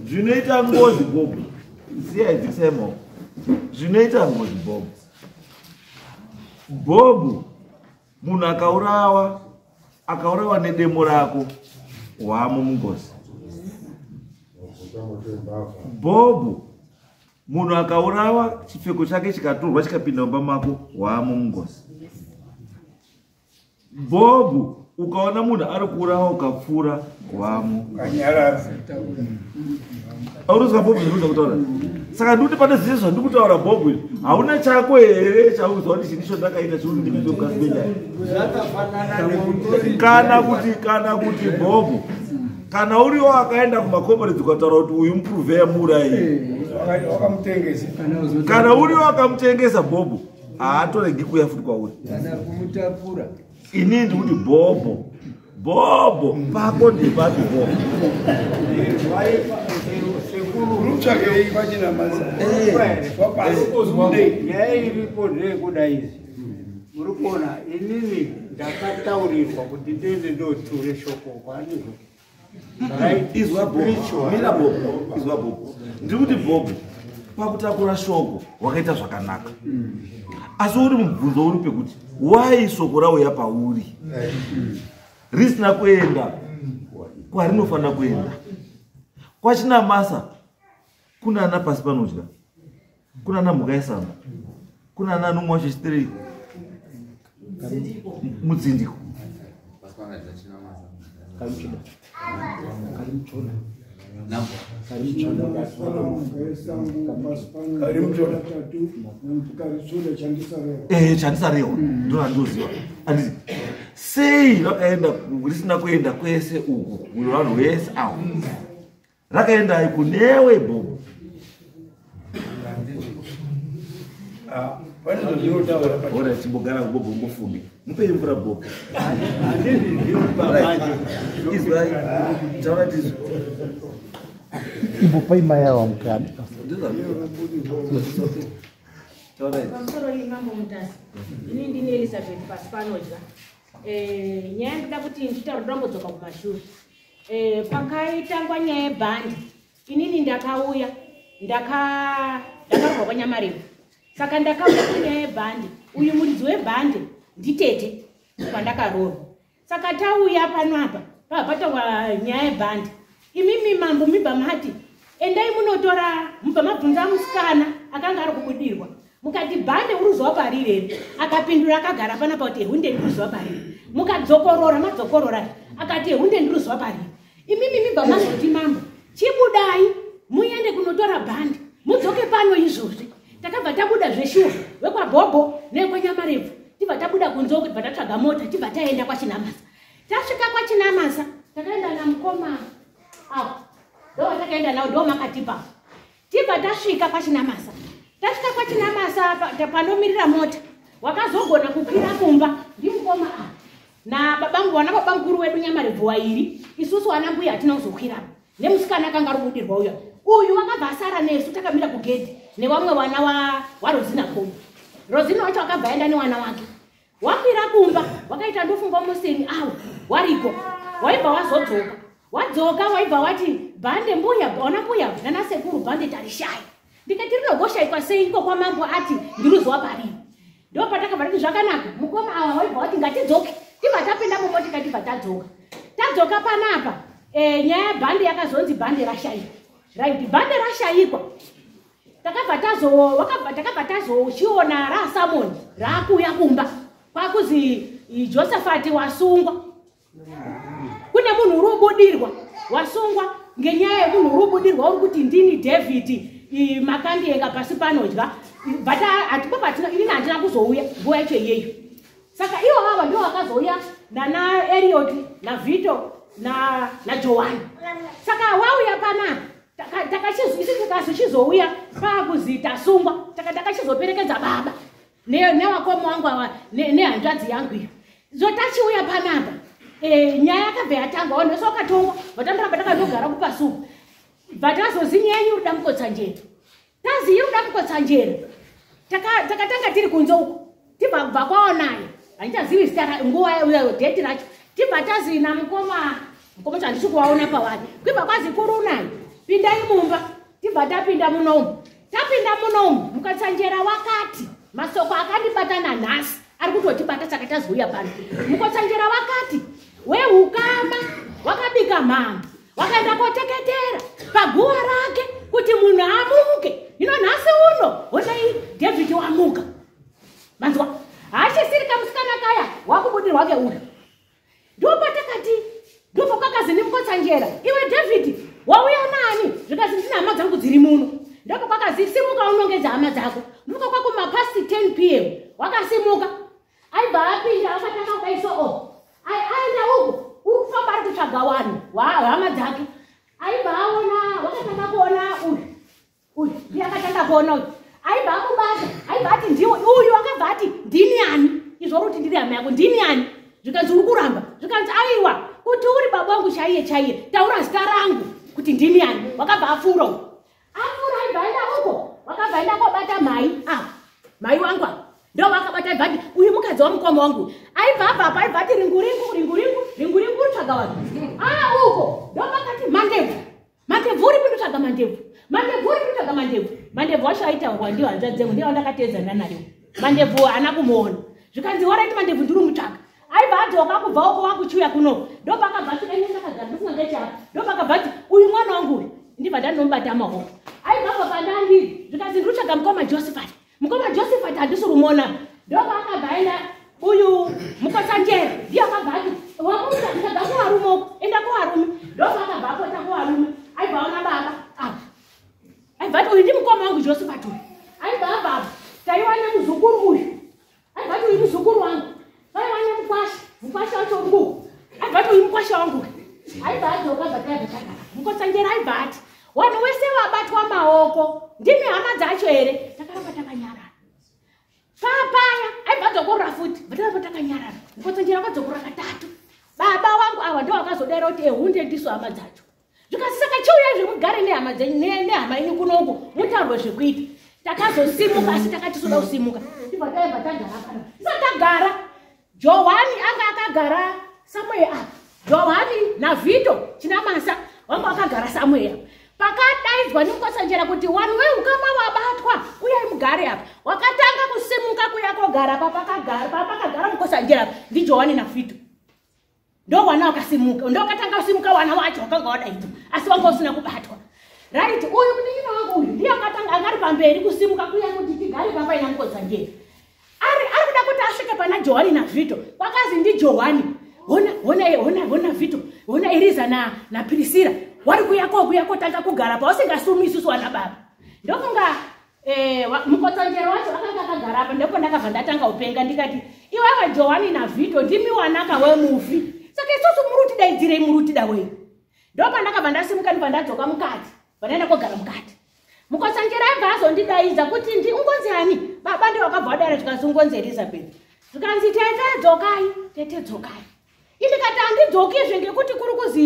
zvinoita ngozi Bobo. Siyai dzikisai maoko. Zvinoita ngozi Bobo. Bobo munhu akaurawa, akaurawa nedemo rako wamo mungozi. Bobo munhu akaurawa chipfeko chake chikatorwa chikapinda mumba mako wamo mungozi. Bobo ukaona munhu ari kuurawa ukapfuura wamo. Auruzwa Bobo zvinoda kutaura. Saka ndikuti pane zvese zvandikutaura Bobo izvi, hauna chako here chauzwa kuti chini chandakaita chiri ndipinde mukati menyaya? Kana kuti Bobo, kana uriwo akaenda kumakomberedzi ukataura kuti uyu mupuruvheya muurayi. Wakamutengesa. Kana uriwo akamutengesa Bobo, haatoregi kuuya futi kwauri. Kana kumutakura. Inini ndikuti Bobo, Bobo pako ndepapi Bobo? Rutsvakei kwachinamasa. Nyaya iripo ndeyekuda izvi. Muri kuona inini ndakataurirwa kuti ndiende ndoture shoko kwanizvo. Izwa Bobo, mira Bobo, izwa Bobo. Ndiri kuti Bobo, pakutakura shoko wakaita zvakanaka. Asi uri mubvunzo uri pekuti why shoko rauya pauri risina kuenda kwarinofanira kuenda? Kwachinamasa kuna ana pasi panodya, kuna ana mhuka yesango, kuna ana anomwa chechiterei mudzindiko. Chandisarewa ndonandoziva. Anditi sei rakaenda risina kuenda kwese uku vanhu vese avo rakaenda kunewe Bobo? Ora chimbogara Bobo mbofunge. Mupei mvura Bobo. Izwai, taura tizwe. Imbopai mai ava mukana. Pamusoro iyi Mambo Mutasa. Ini ndini Elizabeth pasi panodya. Nyaya ndinoda kuti nditaure ndambodzoka kumashure. Pakaitangwa nyaya yebhandi, inini ndakauya ndakarwa kwaNyamarefu. Saka ndakauya kunyaya yebhandi, uyu muridzi webhandi nditete kwandakaroorwa. Saka tauya pano apa, pataurwa nyaya yebhandi. Imimi mambo mibva mati endai munotora, mubva mabvunza musikana akanga ari kubudirwa. Mukati bhande uri zuva pariri here? Akapindura akagara panapa kuti hunde ndiri zuva pariri. Mukadzokorora madzokorora. Akati hunde ndiruzwa pari. Imimi mibva mazoti mambo, chibudai muende kunotora bhandi. Mudzoke pano izvozvi. Takabva tabuda zveshuwa wekwaBhobho nekwaNyamarebvu. Tibva tabuda kunze uko tibva tatsvaga mota tibva taenda kwaChinamasa. Tasvika kwaChinamasa takaenda namukoma apo. Ndo watakaenda nawo ndo makatipa. Tibva tasvika kwaChinamasa. Tasvika kwaChinamasa panomirira mota. Wakazogona kukwira kumba ndimukoma apa. Na babangu wana babamukuru wedu Nyamarebvu wairi. Isusu ana mbuya hatina kuzokwira. Nemusikana akanga ari kubudirwa uya. Uyu wakabva asara nesu takamira kugedhi nevamwe vana waRosina Komo. Rosina wacho akabva aenda newana wake. Wakwira kumba wakaita ndofunga museni awo wariko. Waibva wazodzoka. Wadzoka waibva wati bhande mbuya ona mbuya nana sekuru bhande tarishaya. Ndikati rinogoshaikwa sei iko kwamambo ati ndiruzwa pari. Ndo patakabva tati zvakanaka mukoma awa waibva wati ngatidzoke. Tibva tapinda mumotika tibva tadzoka. Tadzoka panapa nyaya yebhande yakazonzi bhande rashaikwa. Right, bhande rashaikwa. Takabva tazochiona raSamoni raakuuya kumba. Kwakuzi Josephat wasungwa. Kune munhu uri kubudirwa wasungwa ngenyaya yemunhu uri kubudirwa uri kuti ndini David makandienga pasi panodya. But hatipo patina ini handina kuzouya nguva yacho iyeyo. Saka ivo ava ndivo vakazouya nana Eliot naVito naJohani. Saka wauya panapa takachizochizouya pakuzi tasungwa. Takachizoperekedza baba newakoma wangu ava nehanzvadzi yangu iyo. Zotachiuya panapa nyaya yakabva yatangwa vanhu vese vakatongwa vatandoramba takandogara kupasuku. Bva tazozi nyaya yenyu iri kuda Mukotsanjera. Tazi iri kuda Mukotsanjera. Takatanga tiri kunze uko. Tibva kubva kwaonayo. Handichazivi zita nguva dheti racho. Tibva tazi namukoma mukoma handisi kuvaona pavari. Kwibva kwazi kurunayo. Pindai mumba. Tibva tapinda munomu. Tapinda munomu Mukotsanjera wakati masoko akandibata nanhasi ari kutotibata saka tazouya pano. Mukotsanjera wakati wehukama wakabika mhamba wakaenda koteketera paguva rake kuti munhu amuke. Hino nhasi uno honai David wamuka. Manzwa haachisiri kamusikana kaya wakubudirwa keuyu. Ndopatakati ndopa kwakazi ndiMukotsanjera iwe David wauya nani? Zvikazi ndine hama dzangu dziri muno. Ndopa kwakazi simuka unongedza hama dzako. Muka kwako mapast 10 p.m. wakasimuka. Aibva apinda akatanga kudai so o. Aenda uko uri kufamba ari kutsvaga vanhu hama dzake. Aibva aona wakatanga kuona uyu. Uyu ndiye akatanga kuona uyu. Aibva amubata aibva ati ndiwe uyu akabva ati ndini ani? Izvo uri kuti ndiri hama yako ndini ani? Zvikanzi uri kuramba. Zvikanzi aiwa kuti uri baba wangu chaiye chaiye taura zita rangu kuti ndini ani? Wakabva apfuura uyu. Apfuura aibva aenda uko wakabva aenda kobata mai apa mai wangu apa. Ndo vakabata aibva ati uyu mukadzi wamukoma wangu. Aibva abva apa aibva ati ringu ringu ringu ringu ringu ringu rutsvaga vanhu. Uko ndo vakati mandebvu. Mandebvu uri kundotsvaga mandebvu. Mandebvu uri kundotsvaga mandebvu. Mandebvu wacho aitaurwa ndiwo hanzvadzi dzangu ndiwo ndakateedzana nayo. Mandebvu haana kumuona. Zvikanzi waraiti mandebvu ndiri kumutsvaga. Aibva adzoka kubva uko wakuchiuya kuno. Ndo pakabva ati dai ndakagara ndofunga ngechapa. Ndo pakabva ati uyu mwana wangu uyu ndibva ndandomubata maoko. Aibva abva pandandiri zvikanzi ndiri kutsvaga mukoma Josephat. Mukoma Josephat handisi kumuona. Ndo paakabva aenda uyu Mukotsanjera ndiye akabva ati wamuka ndikaga kuvarume uko enda kuvarume. Ndo paakabva apota kuvarume aibva aona baba apa. Aibva ati uyu ndimukoma wangu Josephat uyu. Aibva abva apa taiwa nemuzukuru uyu. Aibva ati uyu muzukuru wangu. Vaiwa nemukwasha mukwasha wacho uri kuko. Aibva ati uyu mukwasha wangu. Aibva adzoka abva tayabva tagara. Mukotsanjera aibva ati vanhu vese vabatwa maoko ndimi hama dzacho here? Takaramba takanyarara. Papaya aibva adzokorora futi vataramba takanyarara. Mukotsanjera akadzokorora katatu. Baba wangu ava ndo vakazodaira kuti ehunde ndisu hama dzacho. Zvikanzi saka chiuyai zvemugare nehama dzenyu nehama yenyu kunoku mutaurwe zvekuita. Takazosimuka asi takatisoda kusimuka. Tibva taibva tagara pano. Tisati tagara Johani anga akagara somewhere apa. Johani naVito Chinamasa vanga vakagara somewhere apa. Pakadaidzwa neMukotsanjera kuti vanhu veukama vabatwa uyai mugare apa. Wakatanga kusimuka kuya kogara papakagara Mukotsanjera apa ndiJohani naVito. Ndo wana wakasimuka, ndo wakatanga kusimuka wana wacho wakanga wadaidzwa asi wanga usina kubatwa. Right, uyu munin'ina wangu uyu ndiye akatanga angari pamberi kusimuka kuya kuti tigare papa ina Mukotsanjera. Ari kuda kuti asvike Ndasvika pana Johani naVhito, kwakazi ndiJohani, hona hona hona hona Vhito, hona Eriza naPrisira wari kuya kuya kotanga kugara pausingasumi isusu wana baba. Ndofunga mukotsanjera wacho akanga akagara apa, ndipo ndakabva ndatanga upenga ndikati iwewe Johani naVhito ndimi wanaka wemufi, saka isusu muri kutidaidzirei, muri kutida wei? Ndopandakabva ndasimuka ndibva ndadzoka mukati, vandaenda kogara mukati. Mukotsanjera abva azondidaidza kuti ndi ungonzi ani? Baba ndiwo wakabva wadara, zvikanzi ungonzi Elizabeth. Zvikanzi tete dzokai, tete dzokai. Indikati handidzokizve ngekuti kuri kuzi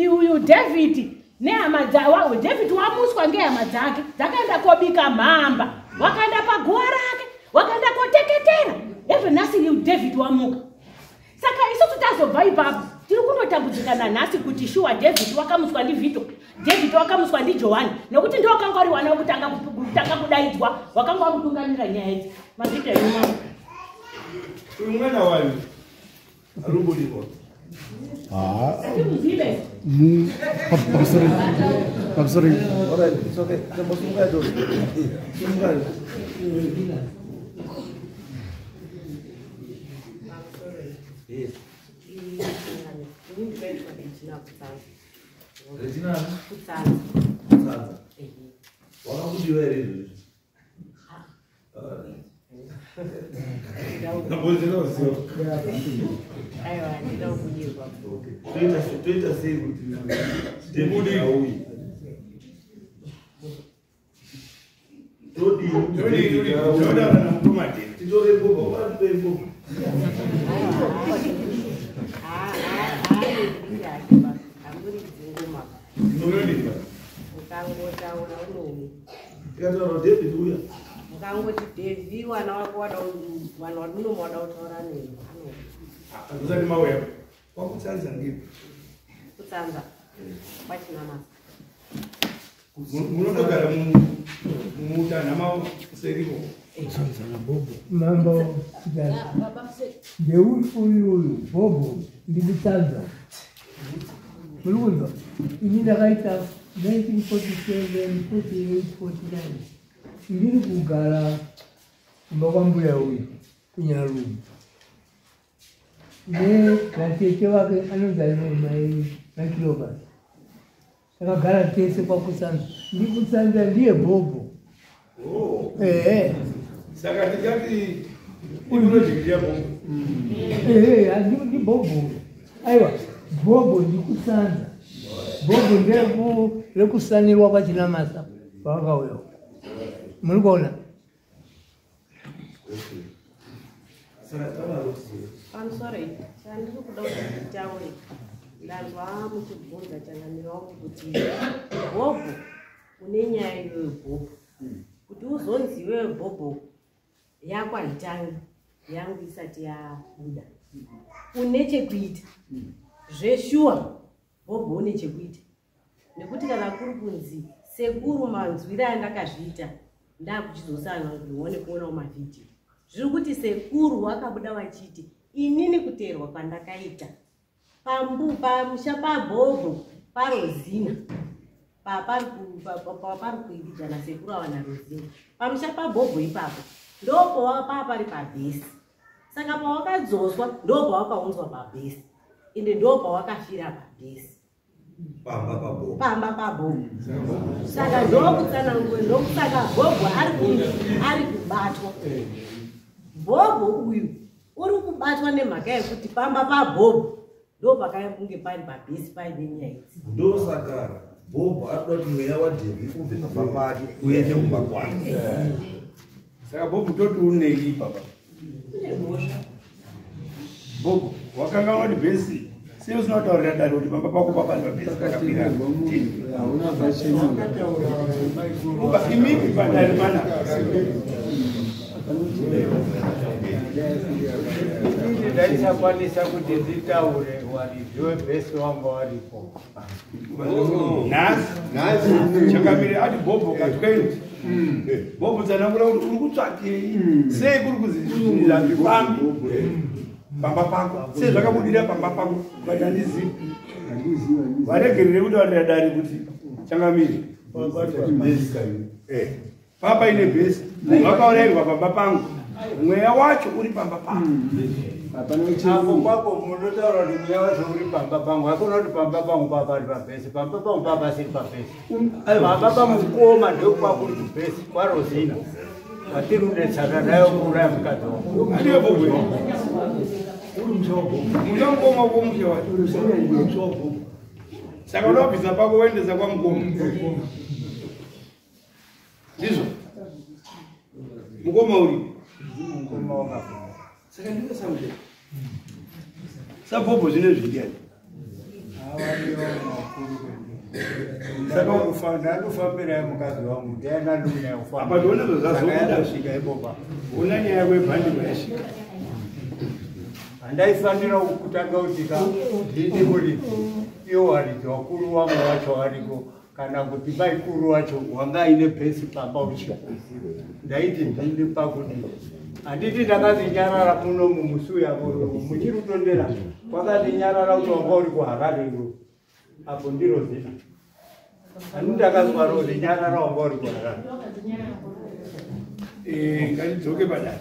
uyu David nehama dzawo, David wamuswa ngehama dzake dzakaenda kobika mhamba, wakaenda paguva rake, wakaenda koteketera. Ezvo nhasi David wamuka. Saka isusu tazobva ipapo tiri kundotambudzika nanhasi kuti shuwa David wakamuswa ndiVhito, David wakamuswa ndiJohani, nekuti ndiwo wakanga uri wana wekutanga kutanga kudaidzwa, wakanga wamutungamira nyaya idzi. Mazvita enyu mama. Uyu mwana wani arubudikwa. Hatimuzive. Pamusoro pamusoro. Alright, it's okay. Tambosimukai tose. Simukai. Yes. Ini ndinoitwa Regina Kutsanza. Regina Kutsanza. Kutsanza. Wakabudiwa here izvozvi? Aiwa, handina kubudirwa. Okay. Toita sei kuti David auye? Todii kuti David auye? Titore ngoma, ungatipe ngoma. Hamuridzi ngoma. Mukangotaura unouya. Tikataura David uya. Mukangoti Devi wana wako wada vanhu vamunomu wada kutaura newe anouya. Usati mauya kwakutsanza ngipi? Kutsanza kwachinamasa. Munotogara mutanha maseriko. Mambo ndeupi uyu Bhobho ndikutsanza. Muri kunzwa? Ini ndakaita 1947, 48, 49 ndiri kugara kumba kwambuya uyu kuNyarume natete wake anonzi mai Kilovas. Takagara tese kwakutsanza. Ndikutsanza ndiye Bhobho. Ehe. Saka tichati iproject yaBhobho. Ehe, ndibhobho. Aiwa, Bhobho ndikutsanza. Bhobho nderekusanirwa kwachinamasa pavakauya. Muri kuona? Saka taura kuti Pamusoro, chandiri kuda kuti nditaure, ndanzwa muchibvunza changamiro wangu kuti Bhobho une nyaya iyoyo. Bhobho, kuti uzonzi iwewe Bhobho yako haitangi yangu isati yabuda, une chekuita zveshuwa. Bhobho une chekuita, nekuti kana kuri kunzi sekuru manzwire andakazviita, ndakuchizosana kuti kuonawo mavhidhiyo, zviri kuti sekuru wakabuda vachiti inini kuteerwa kwandakaita pamusha paBhobho paRozina, papari kuividzana sekuru ava naRozina pamusha paBhobho ipapo, ndopapari pabhesi. Saka pawakadzoswa ndopawakaunzwa pabhesi, ende ndopawakafira pabhesi. Pamba paBhobho. Pamba paBhobho. Saka ndokutsanangura, ndokusaka Bhobho ari kubatwa. Bhobho uyu uri kubatwa nemhaka yekuti pamba paBhobho ndopakange pari pabhesi paine nyaya idzi. Ndosaka Bhobho ari kuda kuti mweya waDhevhi ubve pamba pake uende kumba kwake. Saka Bhobho toti unei ipapa? Une mhosva. Bhobho wakanganwa kuti bhesi sei usina kutaurira dare kuti pamba pako papari pabhesi pakapira? Imimi padare mana. Inini ndaisakwanisa kuti nditaure waridzi webhesi wanga waripo. Nhasi chakamire ati Bhobho ka20. Bhobho, tsanangura kuti uri kutsvakei, sei kuri kuzi zvinhu hazvifambi pamba pako, sei zvakabudira pamba pako? Ukati handizivi. Varegerere kutaurira dare kuti changamire papa ine bhesi, munhu akaurayirwa pamba pangu. Mweya wacho uri pamba pangu. Apo kwako munotaura kuti mweya wacho uri pamba pangu. Hakuna kuti pamba pangu papa ari pabhesi. Pamba pangu papa asiri pabhesi. Pamba pamukoma ndokwakuri kubhesi kwaRosina. Watiri kunetsana nayo kuuraya mukadzi wangu. Ndiye bobwe. Uri musha wabhobho. Musha mukoma wako musha wacho. Saka unobvisa pako woendesa kwamukoma. Ndizvo. Mukoma uri. Mukoma wakafa. Saka ndiwe samusha. Sabhobho zvine zvindiyani. Saka ndandofambira mukadzi wangu ndiana nduna yekufamba. Apa ndione zvazobuda. Svika ipopa. Ona nyaya yako yebhandi kwayasvika. Handaifanira kutanga kuti ka ndini muridzi. Iwo waridzi wakuru wangu wacho wariko kana kuti maikuru wacho wanga aine bhesi pamba uchipo. Ndaiti ndini pakuti handiti ndakazinyarara muno mumusi uya muchiri kutondera kwakazinyarara kuti wanga uri kuHarare iwe apo ndiro zina. Handiti ndakazwa rozinyarara wanga uri kuHarare. Ngatidzoke padare.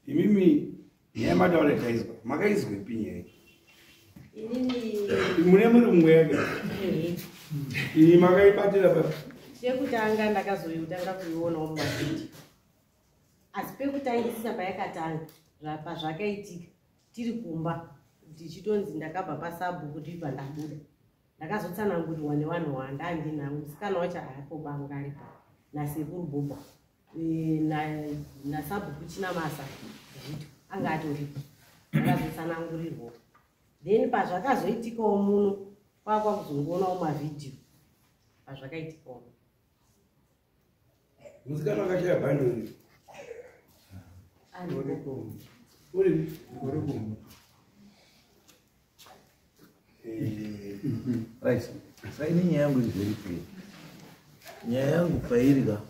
Imimi nyaya mataura taizwa makaizwepi nyaya iyi? Mune muri mumweya ke? Iyi makaibatira papi? Chekutanga ndakazoitanga kuionawo mumavhidhiyo. Asi pekutangisisa payakatanga pazvakaitika tiri kumba ndichitonzi ndakabva pasabhuku ndibva ndabuda. Ndakazotsanangurirwa nevanhu vandandinavo musikana wacho haapo banga aripo nasekuru Bhobho nasabhuku Chinamasa Zvito anga atoripo. Ndakazotsanangurirwa. Then pazvakazoitikawo muno kwakwa kuzongoonawo mavhidhiyo pazvakaitikawo. Musikana akashaya bhandi uri? Uri? Uri kumba. Right. Saka ini nyaya yangu is very clear. Nyaya yangu pairi ka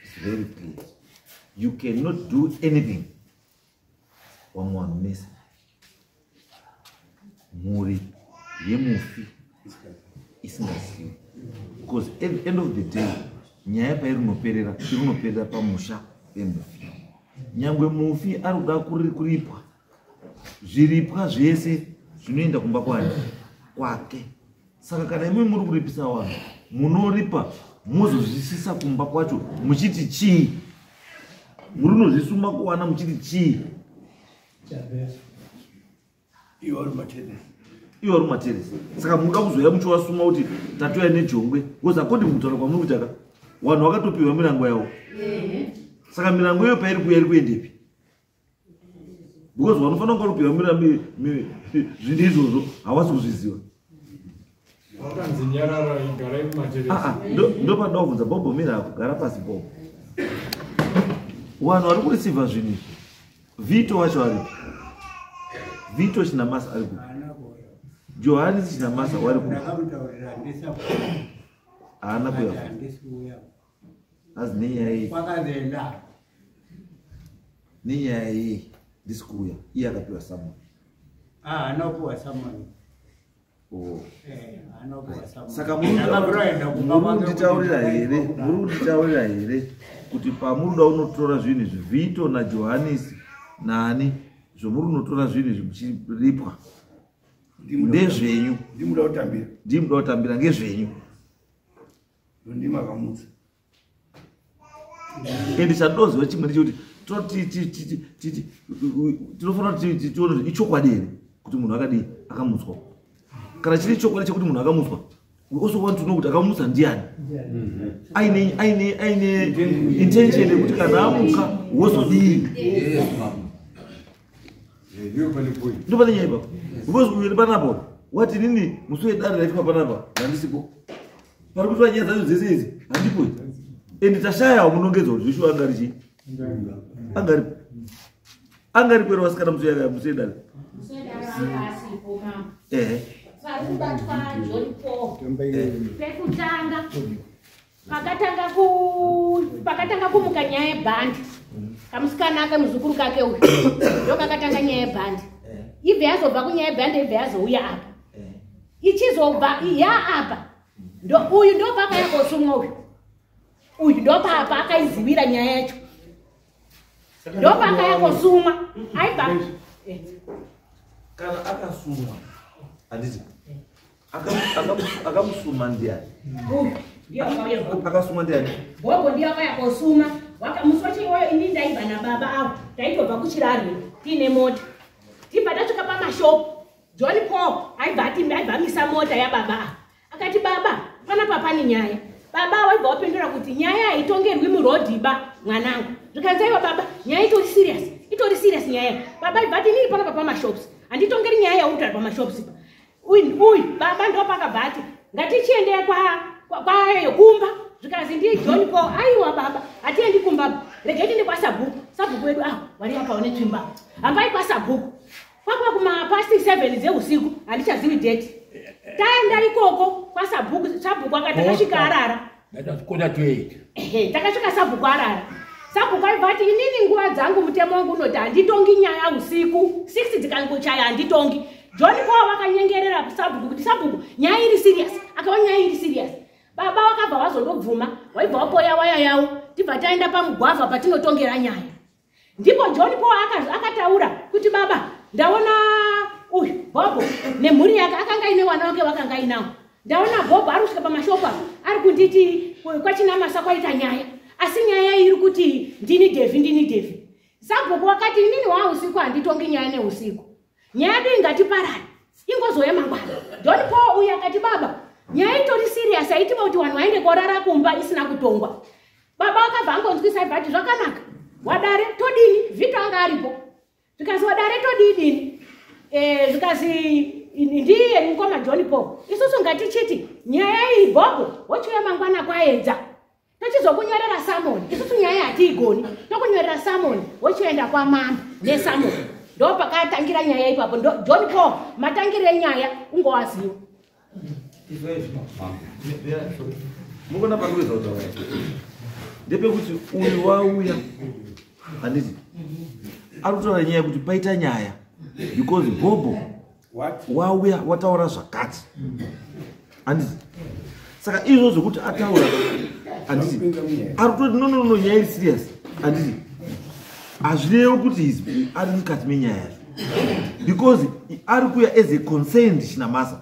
is very clear. You cannot do anything vamwe vanhu mese. Mhuri yemufi isingazivi. Because at the end of the day, nyaya pairi inoperera, inoperera pamusha pemufi. Nyangwe mufi ari kuda kuripwa, zviripwa zvese zvinoenda kumba kwani kwake. Saka kana imwe muri kuripisa vanhu, munoripa mozozvisisa kumba kwacho muchiti chii? Muri unozvisuma kuwana muchiti chii? Iwe uri materesi. Iwe uri materesi. Saka munoda kuzoya muchiwasuma kuti tatoya nejongwe. Because according kutaura kwamuri kuita ka, vanhu vakatopiwa mirango yavo. Saka mirango iyo pairi kuuya iri kuendepi? Because vanofanira kunge vapiwa zvinhu izvozvo havasi kuzviziva. Vakanzi nyarara igarai mumateresi. Ndopanoda kubvunza Bhobho, mira ako, gara pasi Bhobho. Vanhu vari kurisivha zvinhu izvi. Vito wacho aripi? Vito Chinamasa ari kupi? Johannes Chinamasa wari kupi? Haana kuuya. Azi nenyaya iyi. Nenyaya iyi ndisi kuuya. Iye akapiwa summon. Haana kupiwa summon. Saka muri kunditaurira here? Muri kunditaurira here kuti pamuruda unotora zvinhu izvi Vito naJohannes nani zvomuri unotora zvinhu izvi muchiripwa ndezvenyu? Ndimuda kutambira. Ndimuda kutambira ngezvenyu. Ndimakamutsa. Ende chandoziva chimwe ndechekuti tinofanira kuti tione kuti ichokwadi here kuti munhu akadii akamutswa. Kana chiri chokwadi chekuti munhu akamutswa, we also want to know kuti akamutsa ndiani. Aine intention yekuti kana amuka wozodii. Ndo pane nyaya ipapo. Because uyu uri panapa, wati nini musi wedare raitwa panapa, handisipo. Pari kuitwa nyaya dzacho dzese idzi, handipo. Ende tashayawo munongedzo kuti Joshua angari chii? Angari. Angari kwero vasikana musi wedare. Musi wedare anga asipo mama. Parikubatwa John Paul. Pekutanga pakatanga kumuka nyaya yebhandi. Kamusikana ake muzukuru kake uyu. Ndo kakatanga nyaya yebhandi. Ibve yazobva kunyaya yebhandi ibve yazouya apa. Ichizobva ya apa. Uyu ndopaakauya kosumwa uyu. Uyu ndopaakaizivira nyaya yacho. Ndopaakauya kosumwa. Aibva. Kana akasumwa, handiti? Akamusuma ndiani? Akasuma ndiani? Bhobho ndiye akauya kosuma. Musi wacho iwoyo ini ndaibva nababa avo. Taitobva kuChirarwe tiine mota. Tibva tasvika pamashopu. John Paul aibva amisa mota yababa avo. Akati baba, panapa pane nyaya. Baba waibva wapindura kuti nyaya haitongerwi murodhi ba mwanangu. Zvikanzi aiwa baba, nyaya itori serious. Itori serious nyaya. Baba aibva ati inini panapa pamashops. Handitongeri nyaya yauri kutaura pamashops pa. Uyu baba ndopakabva ati ngatichiende kwayo kumba. Zvikanzi ndiye John Paul. Aiwa baba, hatiendi kumba. Regai tiende kwasabhuku. Sabhuku wedu awo wari apa une tsvimba. Hambai kwasabhuku. Kwakwa kuma past 7 dzeusiku, handichazivi date. Taenda ikoko kwasabhuku, sabhuku akati takasvika arara. Ndakasvika Takasvika sabhuku arara. Sabhuku aibva ati inini nguva dzangu mutemo wangu unoti handitongi nyaya usiku. 6 dzikangochaya handitongi. John Paul vakanyengerera sabhuku kuti sabhuku nyaya iri serious. Akava nyaya iri serious. Baba vakabva vazondobvuma, waibva wapoya waya yawo, tibva taenda pamugwavha patinotongera nyaya. Ndipo John Paul akataura kuti baba ndaona uyu Bhobho nemhuri yake akanga aine wana wake wakanga ainawo. Ndaona Bhobho ari kusvika pamashopu apa ari kunditi kwaChinamasa kwaita nyaya. Asi nyaya iri kuti ndini Devi, ndini Devi. Sabhuku wakati inini wa usiku handitongi nyaya neusiku. Nyaya yedu ingatiparare. Ingozouya mangwana. John Paul uyu akati baba, nyaya itori serious haitiba kuti vanhu vaende korara kumba isina kutongwa. Baba akabva angonzwisa aibva ati zvakanaka. Wadare todini? Vito anga aripo. Zvikanzi wadare todini? Zvikanzi ndiye mukoma John Paul. Isusu ngatichiti nyaya iyi Bhobho wochiuya mangwana kwaedza. Tochizokunyorera summon. Isusu nyaya hatiigoni. Tokunyorera summon wochienda kwamambo nesummon. Ndopakatangira nyaya ipapo. John Paul matangire enyaya ungowaziwa. Mukona pakuweza kutaura. Ndepekuti uyu wauya handiti ari kutaura nyaya yekuti paita nyaya because Bhobho wauya wataura zvakati handiti. Saka izvo zvekuti ataura handiti ari kutoti no no no nyaya iri serious handiti. Hazvirevi kuti ari mukati menyaya yacho because ari kuuya as a concerned Chinamasa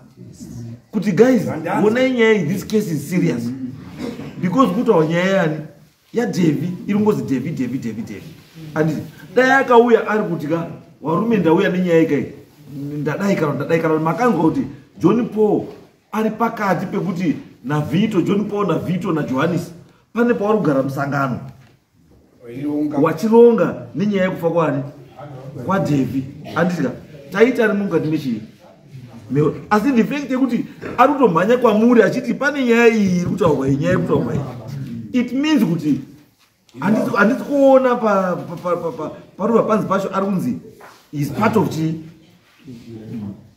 kuti guys onai nyaya iyi, this case is serious because kutaura nyaya yani yaDevi iri ngozi Devi Devi Devi Devi handiti. Dai akauya ari kuti ka warume ndauya nenyaya ikai ndadai kana ndadai kana makanzwa kuti John Paul ari pakati pekuti naVito, John Paul naVito naJohannes pane pavari kugara musangano wachironga nenyaya yekufa kwani kwaDevi handiti. Taita ari mukati mechii asi the fact yekuti ari kutomhanya kwamuri achiti pane nyaya iyi iri kutaurwa iyi nyaya iri kutaurwa iyi it means kuti handisi kuona parova panzi pacho ari kunzi is part of chii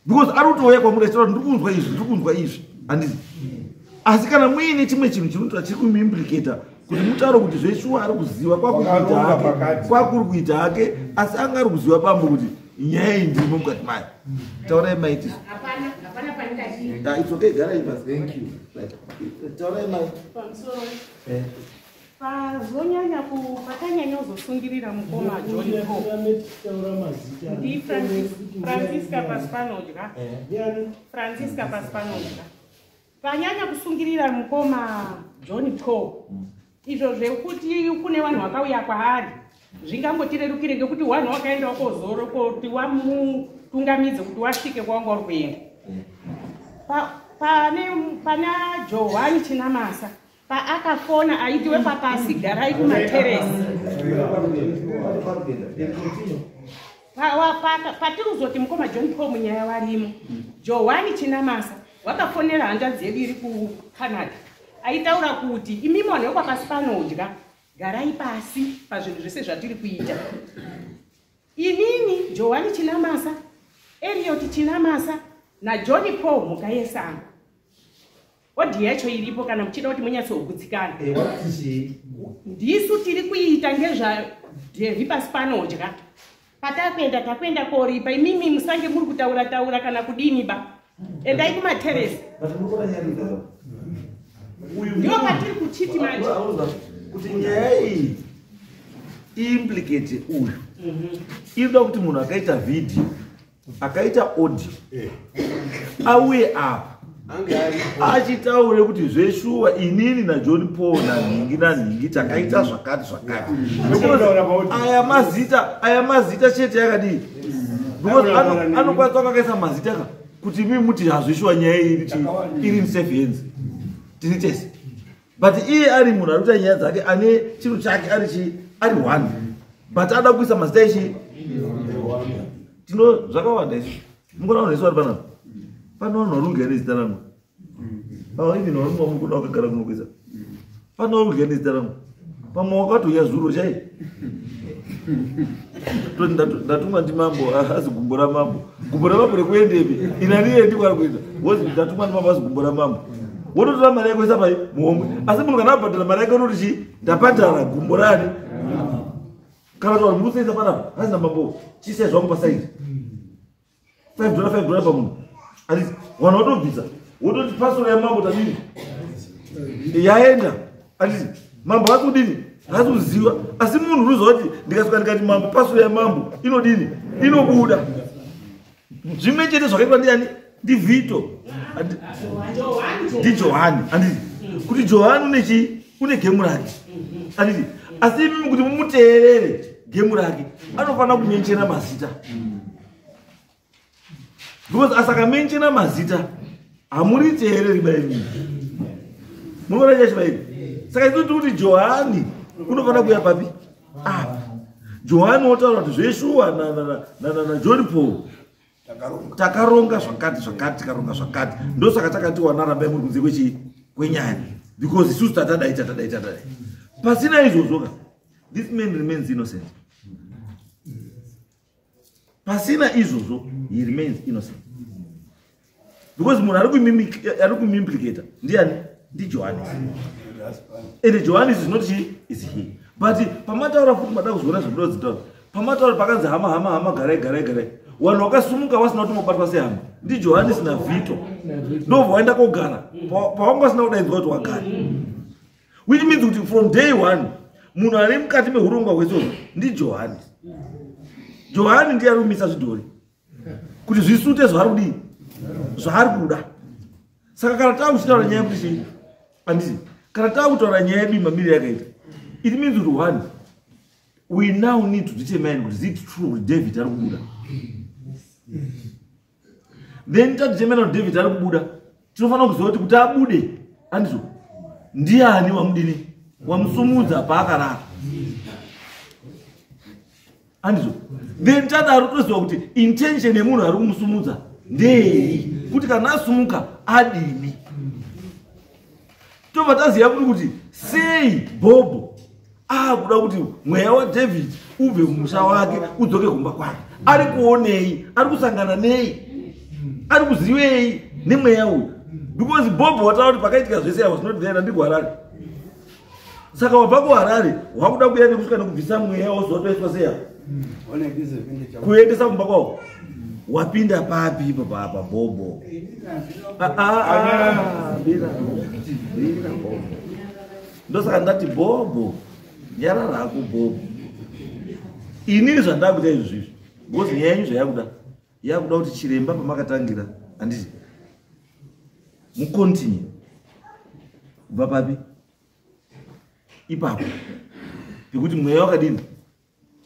because ari kutouya kwamuri achitaura ndiri kunzwa izvi ndiri kunzwa izvi handiti. Asi kana muine chimwe chinhu chinoita chiri kumuimplicata kuti mutauro kuti zveshuwa ari kuziva kwakuri kuita hake asi anga ari kuziva bambo kuti nyaya iyi ndirimo mukati mayo. Taurai maiti. Hapana pandingati. It's okay, garai pasi. Thank you. Taurai mai. Pamusoro. Pazonyanya pakanyanya kuzosungirira mukoma John Paul. Ndi Francisca Pasipanodya. Francisca Pasipanodya. Panyanya kusungirira mukoma John Paul. Izvo zvekuti kune vanhu vakauya kwaari zvingangotirerukire ngekuti vanhu vakaenda kozoro kuti wamutungamidze kuti wasvike kwawanga uri kuenda. Pana Johani Chinamasa paakafona aiti wepapasi garai kumateresi. Patiri kuzoti mukoma John Paul munyaya warimo. Johani Chinamasa wakafonera hanzvadzi yedu iri kuCanada. Aitaura kuti imimi vanhu vekwapasi panodya garai pasi pazvinhu zvese zvatiri kuita. Inini Johani Chinamasa, Eliot Chinamasa naJohn Paul mhuka yesango. Odi yacho iripo kana muchida kuti munyatsogutsikana. Ndisu tiri kuita ngezvaDevi pasi panodya. Patakuenda takuenda koripa imimi musange muri kutaura taura kana kudini ba. Endai kumateresi. Ndiyo patiri kuchiti manje kuti nyaya iyi implicate uyu inoda kuti munhu akaita vhidhiyo akaita audio auye apa achitaure kuti zveshuwa inini naJohn Paul nanhingi nanhingi takaita zvakati zvakati. Aya mazita chete yakadii, because anokwanisa akakaisa mazita ka kuti imi muti hazveshuwa nyaya iri in safe hands tiri tese, but iye ari munhu ari kuita nyaya dzake ane chinhu chake ari ari one, but ada kuisa mazita ichi tino zvakawanda izvi. Mungona vanhu vese vari panapa, pane vanhu vari kugaya nezita rangu ava, even varume vamuri kuda vakagara kunokuisa, pane vari kugaya nezita rangu. Pamwe wakatouya zuro chai ndatumwa ndimambo azi gumbo ramambo, gumbo ramambo rekuendepi inaniye ndiko ari kuenda wozi ndatumwa ndimambo azi gumbo ramambo, wototora mari yako isa pai muhomwe. Asi munhu kana abhadhara mari yake unoti chii? Ndabhadhara gumbo rani. Kana kuti vanhu mukuseisa panapa hazi namambo chiisai zvangu pasaidi $5 $5 pamunhu, anditi vanhu watobvisa wototi pasoro yamambo tadini yaenda, anditi mambo haasi kudini, haasi kuziva. Asi munhu unoziva kuti ndikasvika ndikati mambo pasoro yamambo inodini, inobuda. Zvimwe chete zvakaitwa ndiani, ndiVhito, ndiJohani, anditi kuti Johani une chii, une gemu rake, anditi asi imimi kuti mumuteerere gemu rake anofanira kumenchena mazita, because asakamenchena mazita hamuriteereri baimini munoona chacho baini. Saka itoti kuti Johani unofanira kuya papi apa, Johani wotaura kuti zveshuwa naJohn Paul takaronga zvakati zvakati, tikaronga zvakati, ndosaka takati wanarambai muri kunze kwechii kwenyaya, because isusu tatadai tatadai tatadai. Pasina izvozvo ka this man remains innocent. Pasina izvozvo he remains innocent, because munhu ari kumuimplicata ndiani? NdiJohannes, and Johannes is not she is he. But pamataura futi mada kuzoona zvamuda kudzitaura, pamataura pakanzi hama hama hama garai garai garai, vanhu vakasumuka vasina kutombobatwa sehama ndiJohannes naVhito, ndobva waenda kogara pawanga vasina kudaidzwa kuti wagara, which means kuti from day one munhu ari mukati mehurongwa hwese ndiJohannes. Johani ndiye ari kumisa zvidhori kuti zvisute zvaari kudii, zvaari kuda. Saka kana takuchitaura nyaya yekuti chii, anditi kana takutaura nyaya yedu mamiriro yakaita, it means kuti one we now need to determine kuti is it true kuti David ari kubuda. Then tadetermina kuti David ari kubuda, tinofanira kuziva kuti abude andizvo ndiani wamudini wamusumudza paakarara, andizvo. Then tadaro toziva kuti intention yemunhu ari kumusumudza ndeyei, kuti kana asumuka adini. Tobva taziva kuti sei Bhobho akuda kuti mweya waDavid ubve mumusha wake udzoke kumba kwake. Ari kuonei? Ari kusangana nei? Ari kuzivei nemweya uyu? Because Bhobho wataura kuti pakaitika zvese I was not there, ndiri kuHarare. Saka wabva kuHarare wakuda kuya nekusvika nekubvisa mweya wozotoiswa seya kuendesa kumba kwavo, wapinda papi ipapo apa Bhobho? Bira Bhobho, ndosaka ndati Bhobho nyarara hako Bhobho. Inini zvandakuita izvo zvizvi, because nyaya yenyu zvayakuda yakuda kuti chiremba pamakatangira, handiti mucontinue kubva papi ipapo pekuti mweya wakadini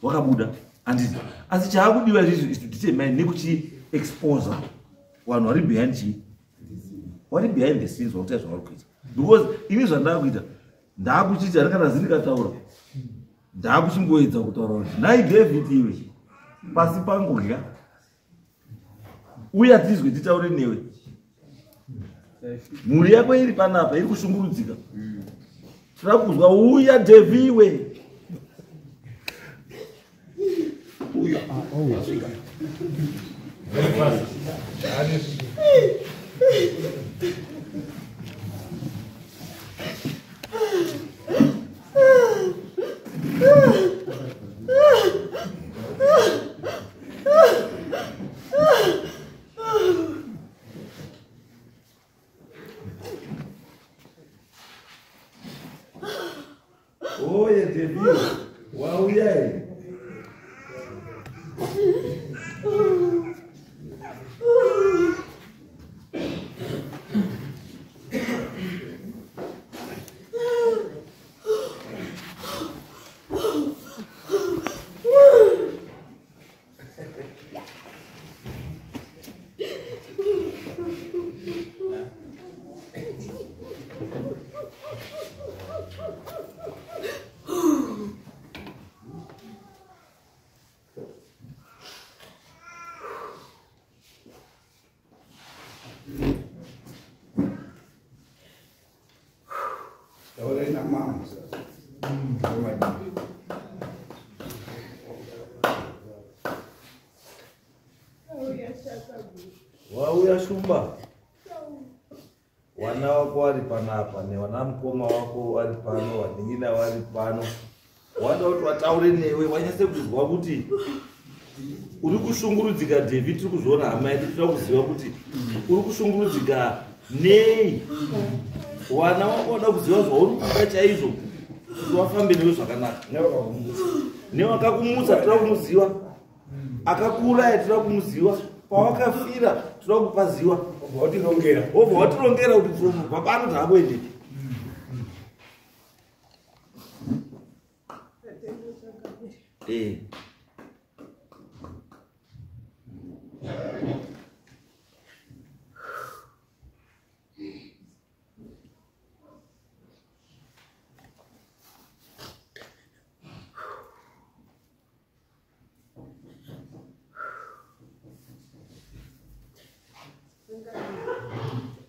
wakabuda, handiti. Asi chaakudiwa izvizvi is to determine nekuchiexposa vanhu vari behind chii, vari behind the scenes vakuita zvavari kuita. Because ini zvandakuita ndaakuchiita ani kana zindikataura ndaakuchingoedza kutaura kuti nhai David iwe pasi pangudya uye atizwe titaure newe, mhuri yako iri panapa iri kushungurudzika, tinoda kuzwa uya Deviwe. Uyo. David wauya here? Taurai namama. Wauya Shumba. Wana wako wari panapa nevana mukoma wako wari pano, vanin'ina vari pano. Wada kuti wataure newe wanyase kuzwa kuti uri kushungurudzika David, tiri kuzviona hama yedu, tinoda kuziva kuti uri kushungurudzika nei. Wana wako wada kuziva zvauri kuda chaizvo kuti wafambe newe zvakanaka. Newakakumutsa tinoda kumuziva, akakuuraya tinoda kumuziva, pawakafira tinoda kupaziva, wobva watirongera kuti from pano taakuendepi.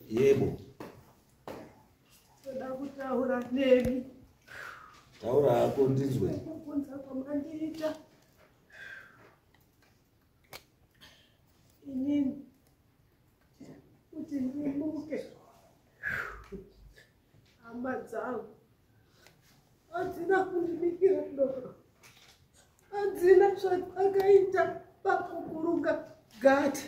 Yebo. Toda kutaura nemi. Taura hako ndinzwe. Kubvunza kwamandiita. Inini kuti ndimuke hama dzangu hadzina kundibikira doro, hadzina zvakaita pakukuruka gati,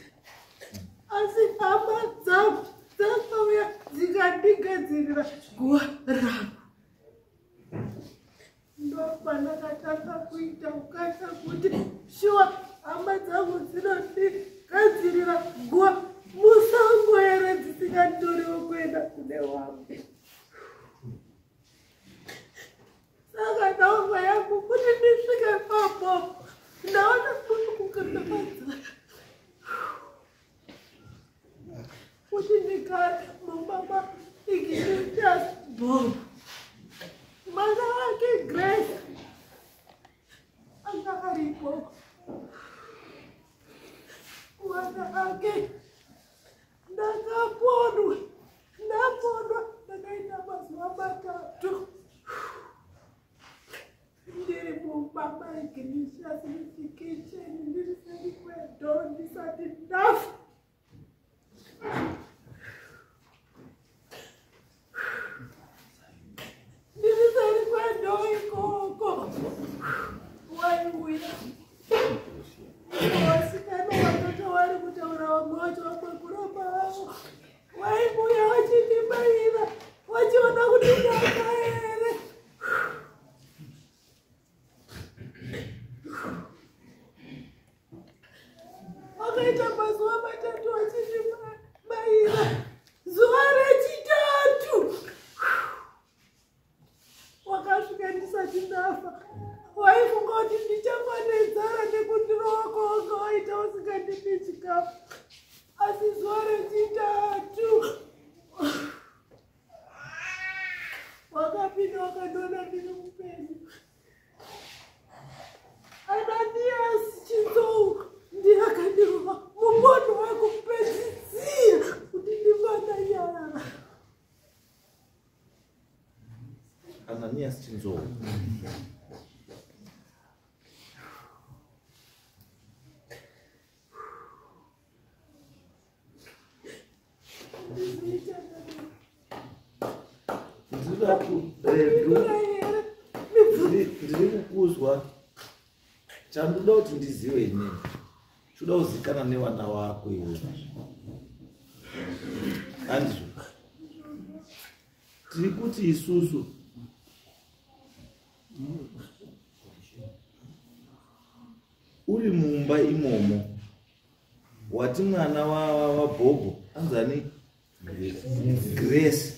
asi hama dzangu dzakauya dzikandigadzirira guva rangu. Ndopandakatanga kuita ukasha kuti shuwa hama dzangu dzinondigadzirira guva musango here dzisingatoriwo kuenda kune wangu. Saka ndaonga yangu kuti ndisvike papo ndaona kuti kukandamadzara kuti ndigare mumba maIgnatius Bob. Mwana wake Grace anga aripo, mwana ake ndakapondwa, ndapondwa ndakaita mazuva matatu ndiri mumba maIgnatius muchikicheni, ndiri seri kwedhoo ndisati ndafa. Ndiri seri kwedhoo ikoko waiuya vasikana vatoto vari kutaura vamwe vacho vamwe kuramba vavo waiuya vachindibaira vachiona kuti ndafa here. Vakaita mazuva matatu vachindibaira. Zuva rechitatu wakasvika ndisati ndafa. Waifunga kuti ndichafa nenzara nekundirova kwawanga waita usingandipi chikafu, asi zuva rechitatu wakapinda wakandiona ndiri mupenyu. Ananias Chinzou ndiye akandirova mubondo wekupedzisira kuti ndivandanyarara. Ananias Chinzou. Ndiri kukuzwa chandoda kuti ndizive inini, choda kuzikana nevana wako iwe. Handizvo tiri kuti isusu Uri mumba imomo wati mwana waBhobho anzani Grace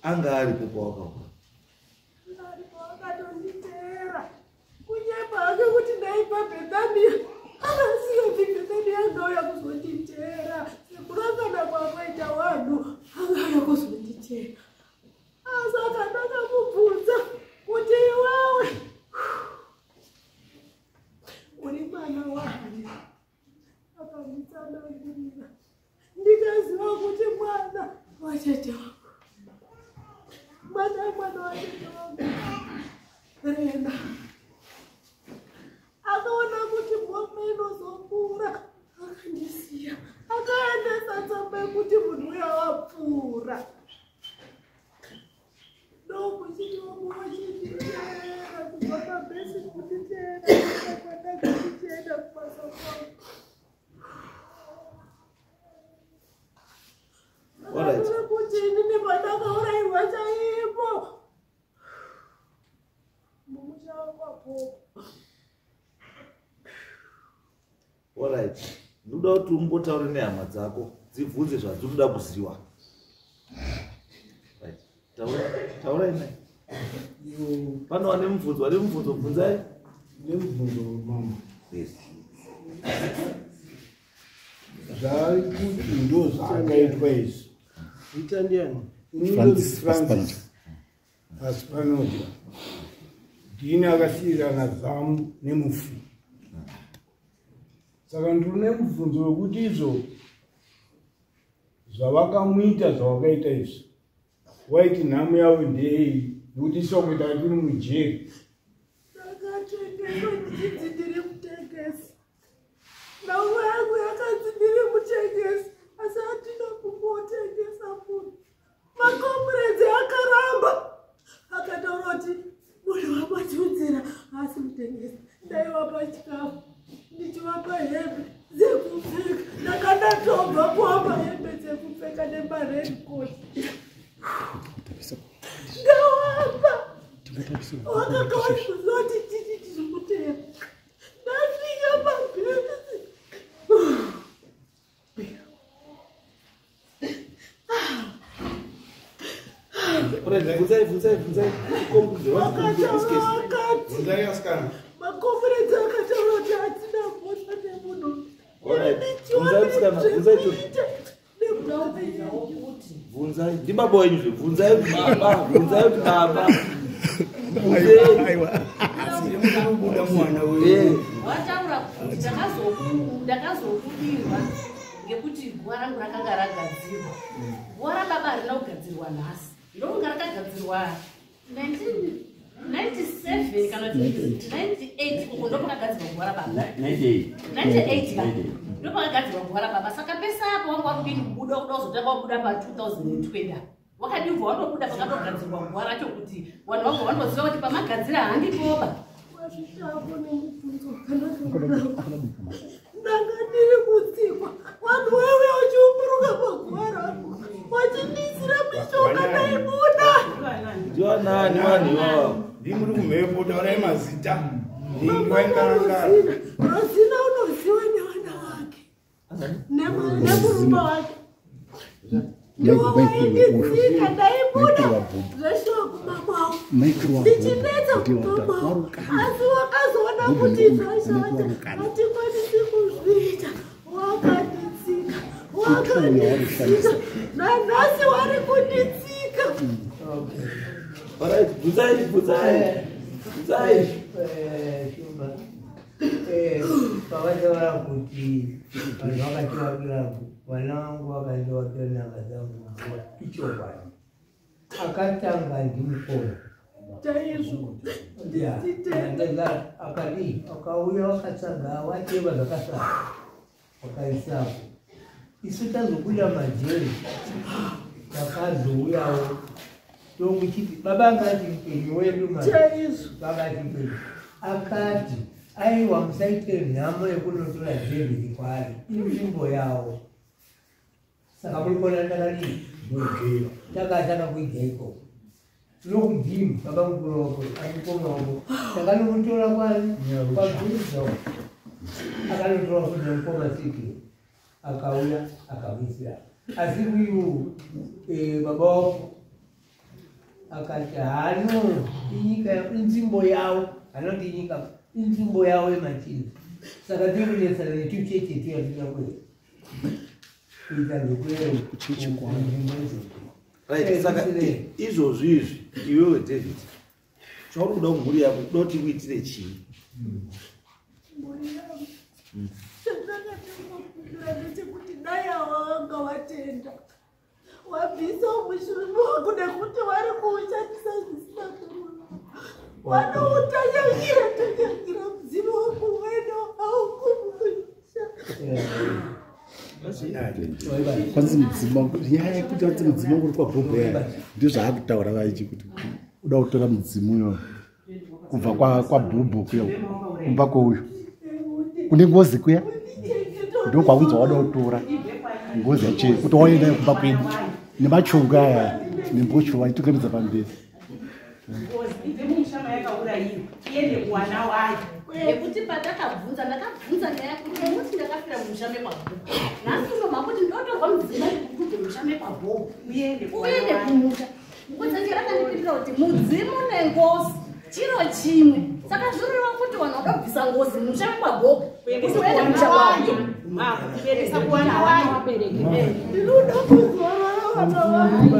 anga aripo pawakaura. Aripo akatonditeera kunyepa hake kuti ndaibva Bhethania, akasiyobvi Bhethania angauya kuzonditeera sekurangana kwakaita vanhu, angauya kuzonditeera. Saka ndakamubvunza kuti iwewe uri mwana wani, akanditsanangurira ndikaziva kuti mwana watete wangu, mwana watete wangu Rena. Akaona kuti mhomho inozopfuura akandisiya, akaendesa tsamba yekuti munhu uya wapfuura. Ndokuchiti wangu wachinditeera kubva pabhesi kunditeera kuenda kwandanga ndichienda kubasa kwangu. Akatora kuti inini pandakaurayiwa chaipo mumusha wakwapopo. Alright, ndoda kuti umbotaure nehama dzako dzibvunze zvadzinoda kuziva. Right, taurai naye. Pano vane mubvunzo, vane mubvunzo bvunzai. Nemubvunzo mama. Yes. Zvari kuti ndo zvaakaitwa izvi. Zita ndiani? Francis Francis Pasipanodya. Ndini akasiyirana zamu nemufi. Saka ndine mubvunzo wekuti izvo zvavakamuita zvavakaita izvi waiti nhamo yavo ndeyei, nekuti isu vamwe tanga tiri mujeri. Ndakatengeswa ndichinzi ndiri mutengesi, nhamo yangu yakanzi ndiri mutengesi, asi handina kumbotengesa munhu. Makomuredzi akaramba akataura kuti munhu wamatiudzira haasi mutengesi. Ndaivapa chikafu ndichivapa hembe dzekupfeka, ndakandatobva kuapa hembe dzekupfeka nemaredcoat ndawapa. Wakakawazoti titi tiri kutera ndasvika pabhesi. Alright, bvunzai, bvunzai, bvunzai. Conclude. What conclude this case? Bvunzai asikana. Makomuredzi akataura kuti hatina mhosva nemunhu. Alright, bvunzai musikana, bvunzai tu. Bvunzai, ndibaba wenyu zve, bvunzai kuti baba, bvunzai kuti baba. Aiwa. Buda mwana wewe. Wataura kuti ndakazokudirwa ngekuti guva rangu rakanga ragadzirwa. Guva rababa harina kugadzirwa nhasi, ndokunga rakagadzirwa 1997 kana kuti 98 uko ndopakagadzirwa guva rababa. 98 ka ndopakagadzirwa guva rababa. Saka pese apo wanga wakudini kubuda kuda kuzotanga wabuda pa 2020 apa wakadibva watobuda pakatogadzirwa guva racho kuti vanhu vabva vanoziva kuti pamagadzira handipoba. Wazvitako nemubvunzo wakanaka. Ndanga ndiri kutsikwa, vanhu wewe uchiumburuka paguva rangu wachindisira mishonga ndaibuda. Ndiwanani vanhu ivava? Ndimuri kumhepo, taurai mazita. Ndingwaingarangara. Rosina unoziwa nevana vake nemurume wake. Ndiwo wainditsika, ndaibuda zveshuwa kumba kwavo ndichinetsa kumba kwavo, asi wakazoona kuti zvashata hatikwanisi kuzviita. Wakanditsika, wakanditsika, nanhasi wari kunditsika. Alright, bvunzai, bvunzai. Bvunzai. Shumba, pavataura kuti vanhu vakativakira, vana vangu vakandivakira nhanga dzangu mvura, ichokwadi. Akatanga ndimukoma Chaizvo. Akadii akauya wakatsaga watema zvakasara wakaisapo. Isu tazobuda majeri takazouyawo tokuchiti baba angati mupenyu wedu Chaizvo. Baba ati mupenyu akati aiwa musaite nhamo yekunotora David kwaari, inzvimbo yawo. Saka muri kuona ndakadii takatanga kuiga ikoko. Tinokudini baba mukuru wako amukoma wako takanomutora kwani kwabvunza akanotora futi namukoma siki akauya akamusiya asi uyu baba wako akati hano inyika inzvimbo yavo anoti inyika inzvimbo yavo yemachinda saka tiri kunetsana netucheche tuyatina kuita zvekuera Right, saka izvozvi izvi iwewe David chauri kuda kumhuri yako kuda kuti ikuitire chii? Mhuri yangu chandakatongopindura ndechekuti dai ava vanga watenda wabvisa mushumo wako nekuti vari kuushandisa zvisina kururama vanoutanyangira tanyangira mudzimu wako wena haukumusha. Kwanzi mudzimu wangu nyaya yekuti vanzi mudzimu wangu uri kwabhobho yaya ndozvaakutaura vaichi kuti uda kutora mudzimu uyo kubva kwabhobho kuya kumba kweuyu kune ngozi kuya ndokwakunzi wada kutora ngozi yacho kuti wauye nayo kumba kwedu nemachongo aya nembocho vaitungamidza pamberi. Ngozi ibve mumusha mayakaurayiwa iende kuwana wayo. Nekuti patakabvunza ndakabvunza nyaya kuti muti ndakafira mumusha mekwabhobho nhasi unobva kuti ndotorwa mudzimai kubve mumusha mekwabhobho uende uende kumusha. Mukutsengera akandipindura kuti mudzimu nengozi chiro chimwe saka zvinoreva kuti vanhu vakabvisa ngozi mumusha mekwabhobho kuti uende kumusha kwayo. Kuendesa kuwana wayo. Ndinoda kuzorora vana vangu.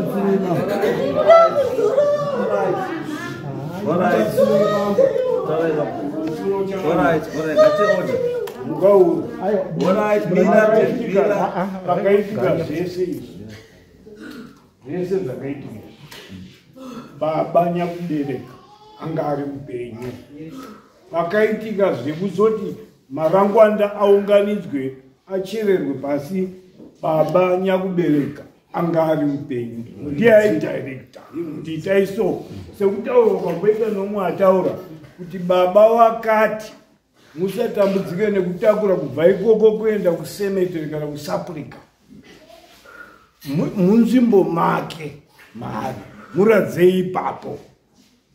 Ndinoda kuzorora vana vangu. Pakaitika zvese izvi zvese zvakaitika baba nyakubereka anga ari mupenyu. Pakaitika zvekuzoti marangwanda aunganidzwe achererwe pasi baba nyakubereka anga ari mupenyu ndiye aidirecta kuti itai so sekutaura kwamboita nomwe ataura kuti baba wakati musatambudzike nekutakura kubva ikoko kuenda kusemeteri kana kusaprika munzvimbo make maari muradzei ipapo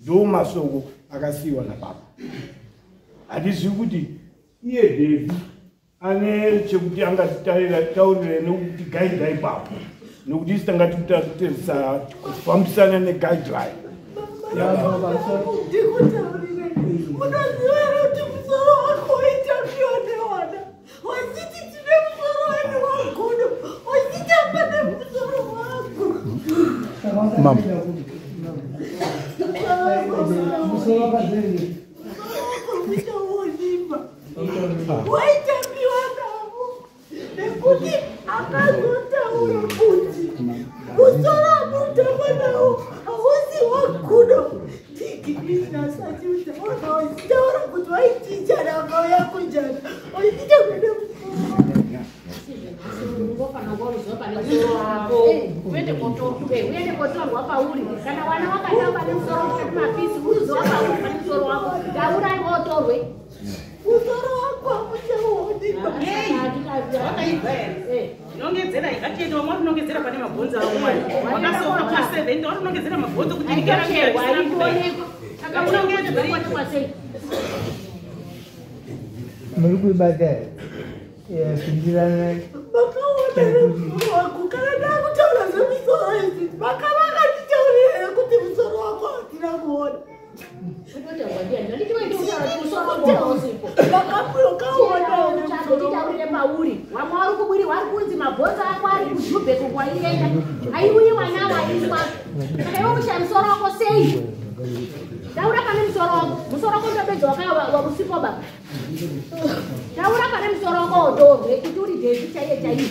ndo masoko akasiyiwa nababa. Hatizivi kuti iye Devi ane chekuti angatitaurire nekuti gaidha ipapo nokuti isi tanga tikutarisa kufambisana neguideline. Ndikutaurire unoziva here kuti musoro wako waitambiwa nevana wachiti tine musoro wedu wagudo wachitamba nemusoro wako. Mama. Musoro waitambiwa navo nekuti akazotaura kuti musoro amutamba nawo hausi wagudo ndigiminasatiutaura wachitaura kuti waichinjana akauya kunjana wachiita kude uende kotorwa pauri kana wana wakatamba nemusoro mukati mapisi uruziwa pauri pane musoro wako taurai wotorwe musoro wako hamuchauoni. Wakaibva here? Nongedzera ngatiende vamwe varinongedzera pane mabhonzo avo mwari wakasoka pa7 varinongedzera mabhonzo kuti Aitocherwa aitoonekwa saka unongedzera kuonekwa sei? Muri kuibata here? Pindirana Makaona here musoro wako kana ndakutaura zvemusoro izvi makavakanditaurira here kuti musoro wako hatina kuona? Titaurire pauri vamwe vari kuburi vari kunzi mabhonzo ako ari kujubheko kwaienda aiuyiwa nawo aiswa saka iwe kushaya musoro wako sei? Taura pane musoro wako musoro wako ndopedza wakausipo baba taura pane musoro wako wotorwe kuti uri Devi chaiye chaiye.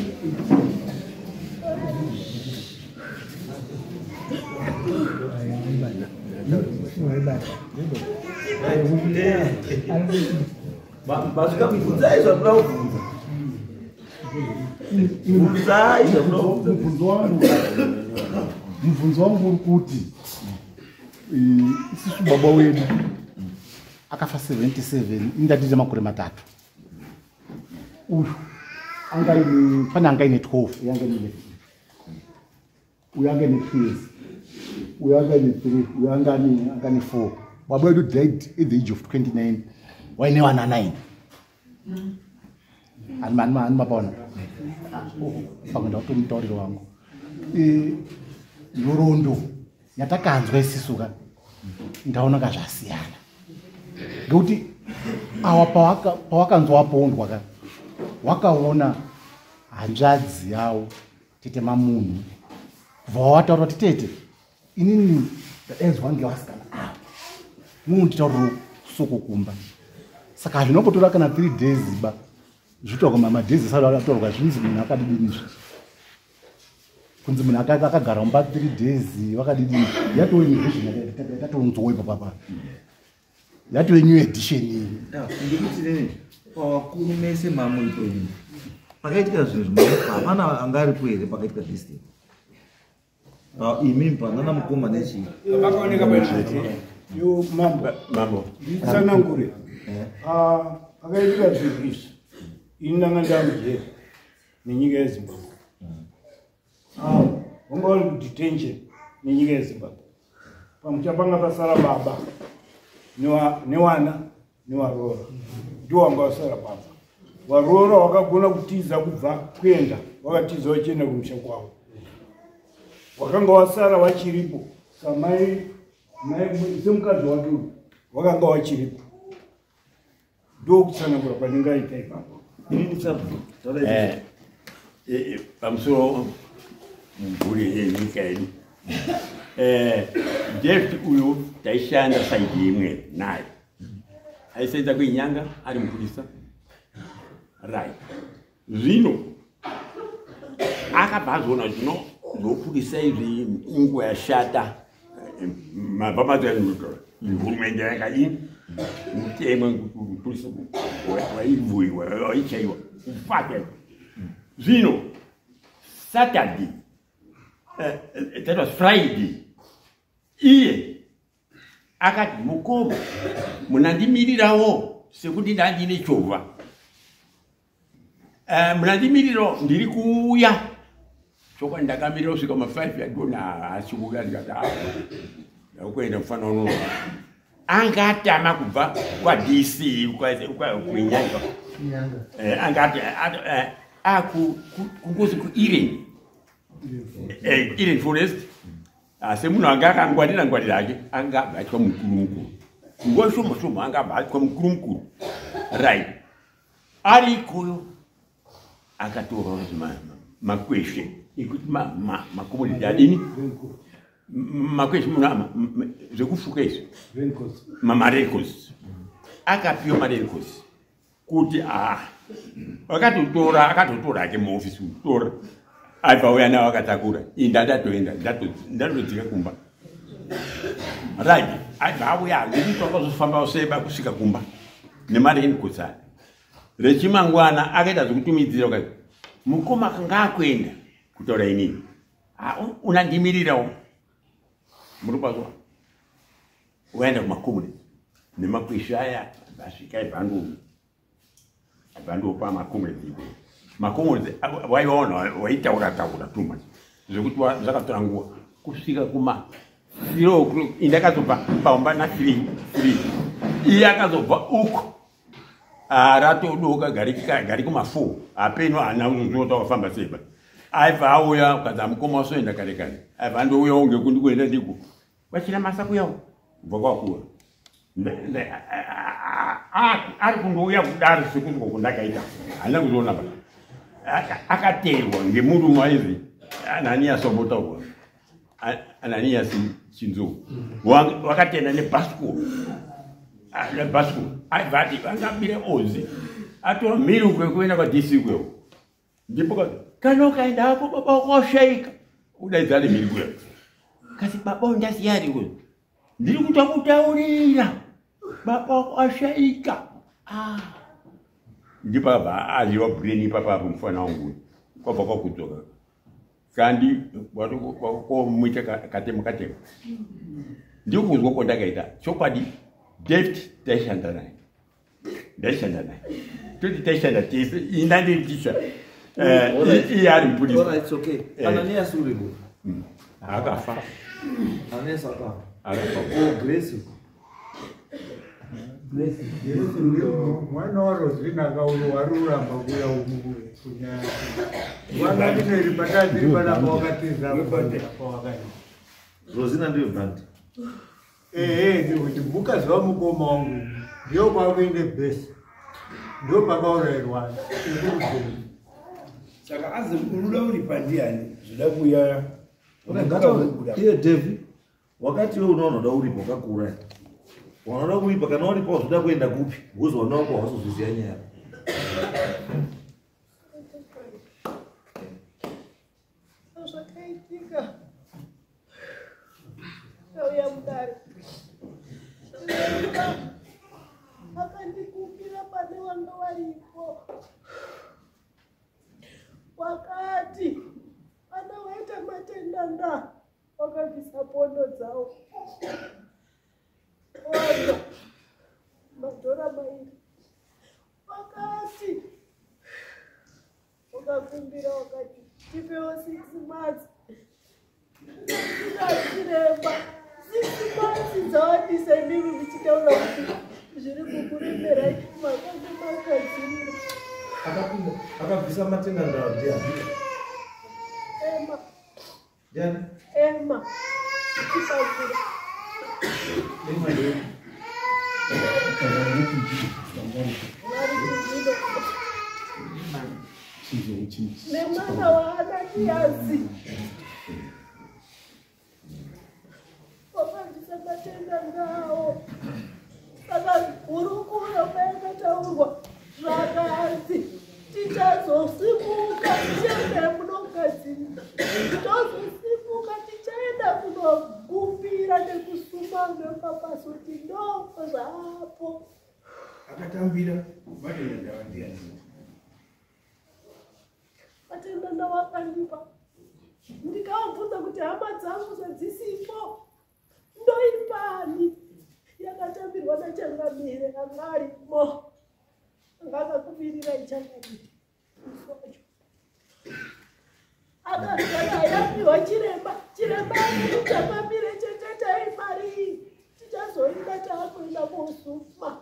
Masvika bvunzai zvamunoda kubvunza. Bvunzai zvamunoda kubvunza. Mubvunzo wangu uri kuti isusu baba wedu akafa 77 indatite makore matatu uyu angaine pane angaine 12 uyu angaine 11 uyu angaine 2 years. Uyo anga ane 3, uyo anga ane 4. Baba vedu died at the age of 29, waine vana 9. Ani mapaona? Pamwe ndakutomutauriro wangu. Nhoroondo yatakanzwa isisu ka ndaona ka zvasiyana. Ngekuti awa pawakanzwa wapondwa ka wakaona hanzvadzi yawo tete mamunhu kubva wataura kuti tete inini ndadaidzwa ngevasikana ava munonditaurira soko kumba. Saka hazvinopotora kana 3 days ba zvitaurwa madays asati ataurwa zvinzi munhu akadidini izvi. Kunzi munhu akagara mumba 3 days vakadidini yatove new version yatatonzwa ipapo apa. Yatove new edition iyi. Ndikuti nini pavakuru mese mamuripo ini pakaitika zvinhu zvimwe hapana anga aripo here pakaitika this thing? Imi panana mukoma nechii? Pakaoneka yo mambo. Mambo. Nditsanangure. Pakaitika zvinhu izvi ini ndanga ndamujeri nenyika yeZimbabwe. Vanga vari kudetention nenyika yeZimbabwe. Pamusha panga pasara baba newana nevaroora. Ndiwo wanga wasara baba. Varoora wakagona kutiza kubva kuenda, wakatiza vachienda kumusha kwavo. Wakanga wasara vachiripo samai semukadzi wake uyu wakanga wachiripo. Ndokutsanangura kwandingaita ipapo. Pamusoro mhuri yenyika yedu. David uyu taishanda saidi imwe naye. Aisenza kuinyanga ari mupurisa. Right. Zvino akabva azoona zvino zvopurisa izvi inguva yashata. Mabva mazoa hurumende yakadini mutemo mupurisa waivhuiwa waichaiwa kufaka. Zvino Saturday, that was Friday, iye akati mukoma munandimirirawo sekuti ndandine chovha. Munandimirirawo ndiri kuuya. Chokwadi ndakamirira kusvika ma5 yadona haasi kuuya ndikati ndakuenda mufana unono. Anga atama kubva kwaDC kuinyanga. Anga kungozi kuIren. Iren Forest. Semunhu anga akangwarira ngwarira hake anga abatwa mukuru mukuru. Nguva shoma shoma anga abatwa mukuru mukuru. Right. Ari ikoyo akatorwa makweshe ekuti makomoditi adini makweshe munhu zvekufuka izvi marecords akapiwa marecords kuti akatotora hake muofisi kutora aibva uya nawo akatakura ini ndatoenda ndatodzika kumba. Right. Aibva auya ngekuti wakazofamba useba kusvika kumba nemarecords aya. Rechimangwana akaita zvekutumidzira ukati mukoma akanga akuenda kutaura inini unandimirirawo muri pazwa waenda kumakomune nemakweshe aya asvika ibvandopa makomune iko makomune waiona waitaura taura too much zvekuti zvakatora nguva kusvika kuma 3 o'clock indakazobva pamba na 3 iye akazobva uko ratodoka gari kuma 4 apeno haana kuzota wafamba seba aibva auya ukanzi mukoma wasoenda kare kare aibva andouyawo ngekundi kuenda ndiko vachina masa kuyawo kubva kwakura ari kundouya kudaro sekuti kundakaita handina kuzoona pa akateerwa ngemurume aizi Ananias ombotaurwa Ananias Chinzou wakatenda nebhasikoro aibva ati vangabire ozi atora mhiri uko kuenda kwaDC kwewo ndipo kana ukaenda hako baba wako washaika udaidza ari mhiri kuya kasi baba ndasiya ari kuya ndiri kutakutaurira baba wako washaika ndipo akabva aziva brain ipapo mufana wangu kwabva kwakudzoka kandi komuita katemo katemo ndiko kuzwa kwandakaita chokwadi David taishanda naye ndaishanda naye toti taishanda tese ini ndandiri ticha iye ari mupurisa. It's okay. Ananias uripo. Akafa. Anesu akafa. Akafa. Oh, Grace. Mwana waRosina akauro waruramba kuya kunyaya. Mwana tineri pataziri panapa wakatiza pawakaita. Rosina ndiyo bhandi. Ehe, ndikuti mukadzi wamukoma wangu ndiyo kwakuende bhesi. Ndiyo pakaurayirwana. Saka azi unoda uripa ndiani zvoda kuuya Iye Devi, wakati iwe unoona unoda uripa wakakuuraya. Wanoda kuripa kana uripa wazoda kuenda kupi? Because wana wako hawazozviziva nyaya. Zvakaitika auya mudare chiremba akandikumbira pane vanga varipo wakati vana vaita matenda nda wakabvisa pondo dzavo wanda madhora mairi wakati wakakumbira wakati tipewo 6 months chiremba 6 months dzawandisa imimi muchitaura kuti zviri kukuremerai makange makadzimira. Akabvisa matenda ndawo ndiani? Ema. Ndiani? Ema. Chipakura. Ema ndiye. Nemwana waananiasi wakabvisa matenda ngawo. Saka hurukuro payakataurwa zvakanzi tichazosimuka tichienda munogadzirira, tozosimuka tichaenda kunokumbira nekusuma nepapasoti ndo zvapo. Akatambira matenda ndawa ndiani? Matenda ndawakandipa ndikavabvunza kuti hama dzangu zvadzisipo ndoipani yakatambirwa nachangamire anga arimo anga akakumirira ichangamire musi wacho akazara yapiwa chiremba chiremba akuti changamire chechetai mari iyi tichazoida taakuenda kosuma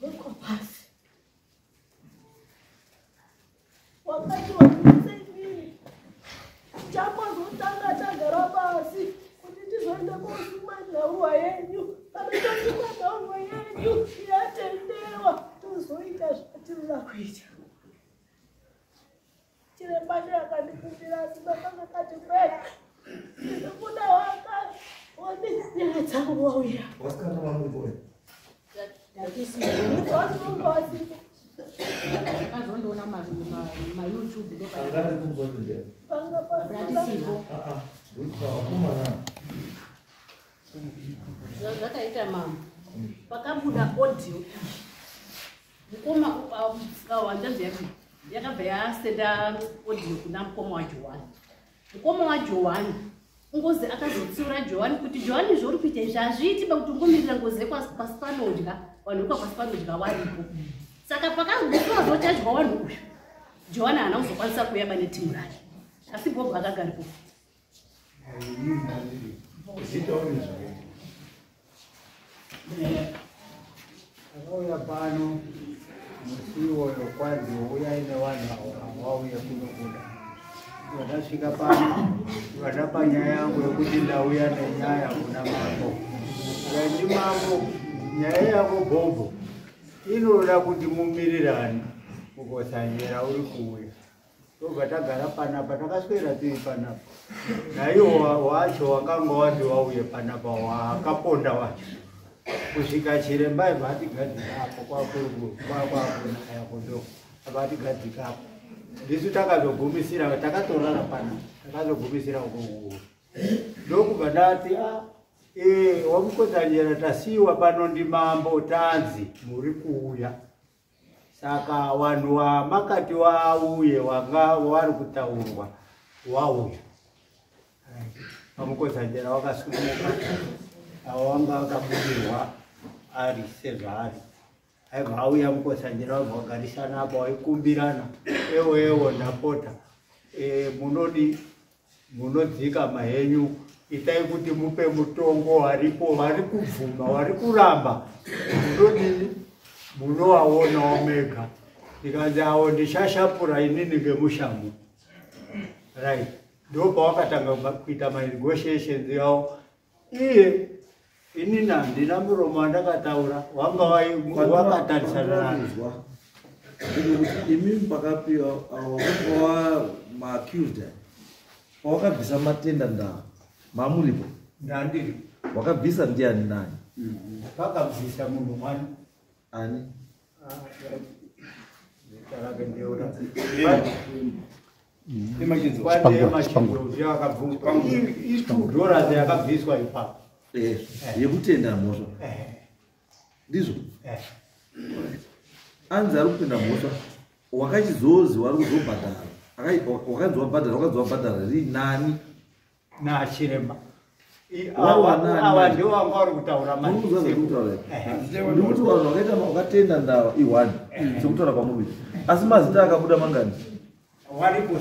wekwapasi wakati wakuiseimini tichambozotanga tagara pasi kuti tizoenda kosuma nhaurwa yenyu kana tosuma nhaurwa yenyu yatendewa tozoita zvatinoda kuita. Chiremba ndiye akandikumbira asi makanga kati kwete ndinokuda waka wani nyaya dzangu wauya. Wasikana vangu wasipo. Akazondoona maYouTube Angati kumzwa ndiani? Panga pasina. Ah ah, vakomana. Zvakaita mama pakabuda audio mukoma hanzvadzi yake yakabva yasenda audio kuna mukoma waJohani. Mukoma waJohani ngozi akazotsiura Johani kuti Johani zvauri kuita izvi hazviiti pakuti ungomirira ngozi yekwasi panodya vanhu vekwakwasi panodya varipo. Saka pakazochadya vanhu uyu Johani haana kuzokwanisa kuuya pane timu rake asi Bob akagaripo. Akauya pano musi iwoyo kwanzi uyai nevanhu ava vauye kunobuda. Vandasvika pano vandapa nyaya yangu yekuti ndauya nenyaya kuna mambo. Ndati mambo nyaya yako Bhobho inoda kuti mumirirane mukosanyera uri kuuya. Tobva tagara panapa takaswera tiri panapa. Naiwo wacho wakanga wati wauye panapa wakaponda wacho. Kusvika chiremba ibva atigadzika apo kwakunaya kundo apa atigadzika apo. Ndisu takazogumisira takatorara panapa takazogumisira uko. Ndokubva ndati wamukodzanjera tasiyiwa pano ndimambo tanzi muri kuuya. Saka vanhu vamakati vauye wanga vari kutaurwa wauya. Vamukodzanjera wakasumuka avo wanga akabudirwa ari sezvaari. Aibva auya mukodzanjera vabva vagarisana apa vaikumbirana ewo ewo ndapota munodi munodzika mahenyu Itai kuti mupe mutongo waripo, vari kubvuma, vari kuramba. Munodini? Munowaonawo mega. Ndikanzi awo ndichashapura inini ngemushamu. Right. Ndopawakatanga kuita manegotiations yawo. Iye inini handina muromo wandakataura, wanga wakatarisana naye. Kuti imi pakapiwa wa maaccused pawakabvisa matenda ndaa mamuripo ndandiri wakabvisa ndiani nani? Pakabvisa munhu mwani ani zita rake ndeura $2 yakabviswa ipapo yekutenda mhosva ndizvo anzi ari kupinda mhosva wakachizozi wari kuzobhadhara wakanzi wabhadhara wakanzi wabhadhara ri nani nachiremba awa ndiwo wanga uri kutaura ndikuti vanhu vakaita wakatenda ndava i1 sekutaura kwamuri kuita asi mazita akabuda mangani waripo 6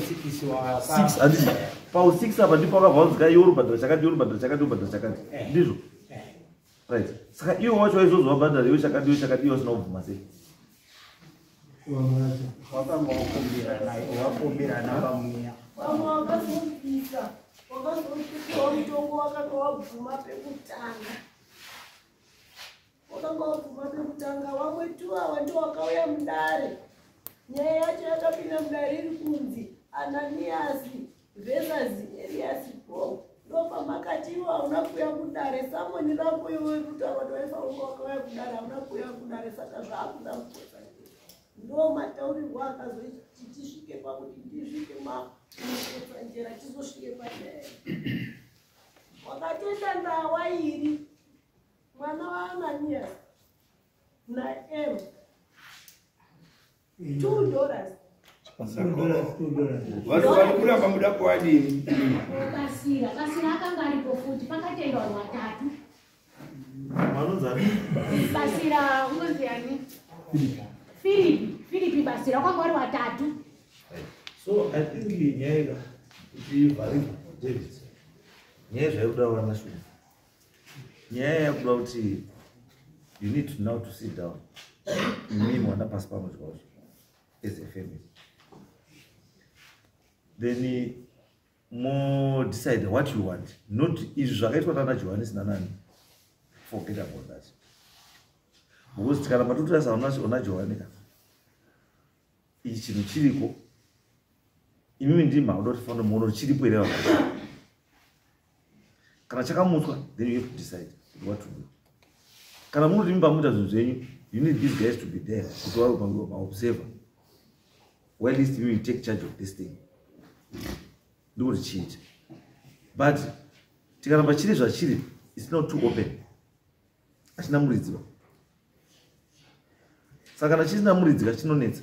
6 handiti pau 6 apa ndipo wakabva wanzi iwe urubhadhara chakati iwe urubhadhara chakati urubhadhara chakati ndizvo right saka iwe wacho waizozi wabhadhara iwe chakati iwe chakati iwe usina kubvuma sei wakanga wakumbirana pamweya vamwe wakazobvisa wakazopiwa mutongo wakanga wabvuma pekutanga wakanga wabvuma pekutanga vamwe tu ava ndo wakauya mudare nyaya yacho yakapinda mudare iri kunzi Ananiasi versus Elias Paul ndopamakati iwo hauna kuuya kudare samoni rako iwe kutaura kuti waifanira wakauya kudare hauna kuuya kudare saka zvaakuda kukosa ndo mataurirwo akazoiti tisvike pakuti ndisvike makotsanjera tizosvike panyaya wakatenda ndawa iri mwana waAnanias naM $2 vari kuramba muda kuadini Basira Basira akanga aripo futi pakatendwa vanhu vatatu vanonzani Basira unonzi ani Filipi Filipi Basira kwanga vari vatatu so I think nyaya ika kuti ivharike David nyaya zvaikuda vana shuwa nyaya yakuda kuti you need to now to sit down imi mwana pasi pamwe zvazvo as a family then modecide what you want not izvi zvakaitwa nana Johannes nanani forget about that because tikaramba totarisa ona Johani ka ichi chinhu chiriko imimi ndima uda kuti fanira muona kuti chiripo here vaa kana chakamutswa then you have to decide what to do kana munoti imi pamuita zvinhu zvenyu you need these guys to be there kuti vave maobserver while least you take charge of this thing ndikuti chiita but tikaramba chiri zvachiri it's not too open hachina muridzi ba saka kana chisina muridzi ka chinonetsa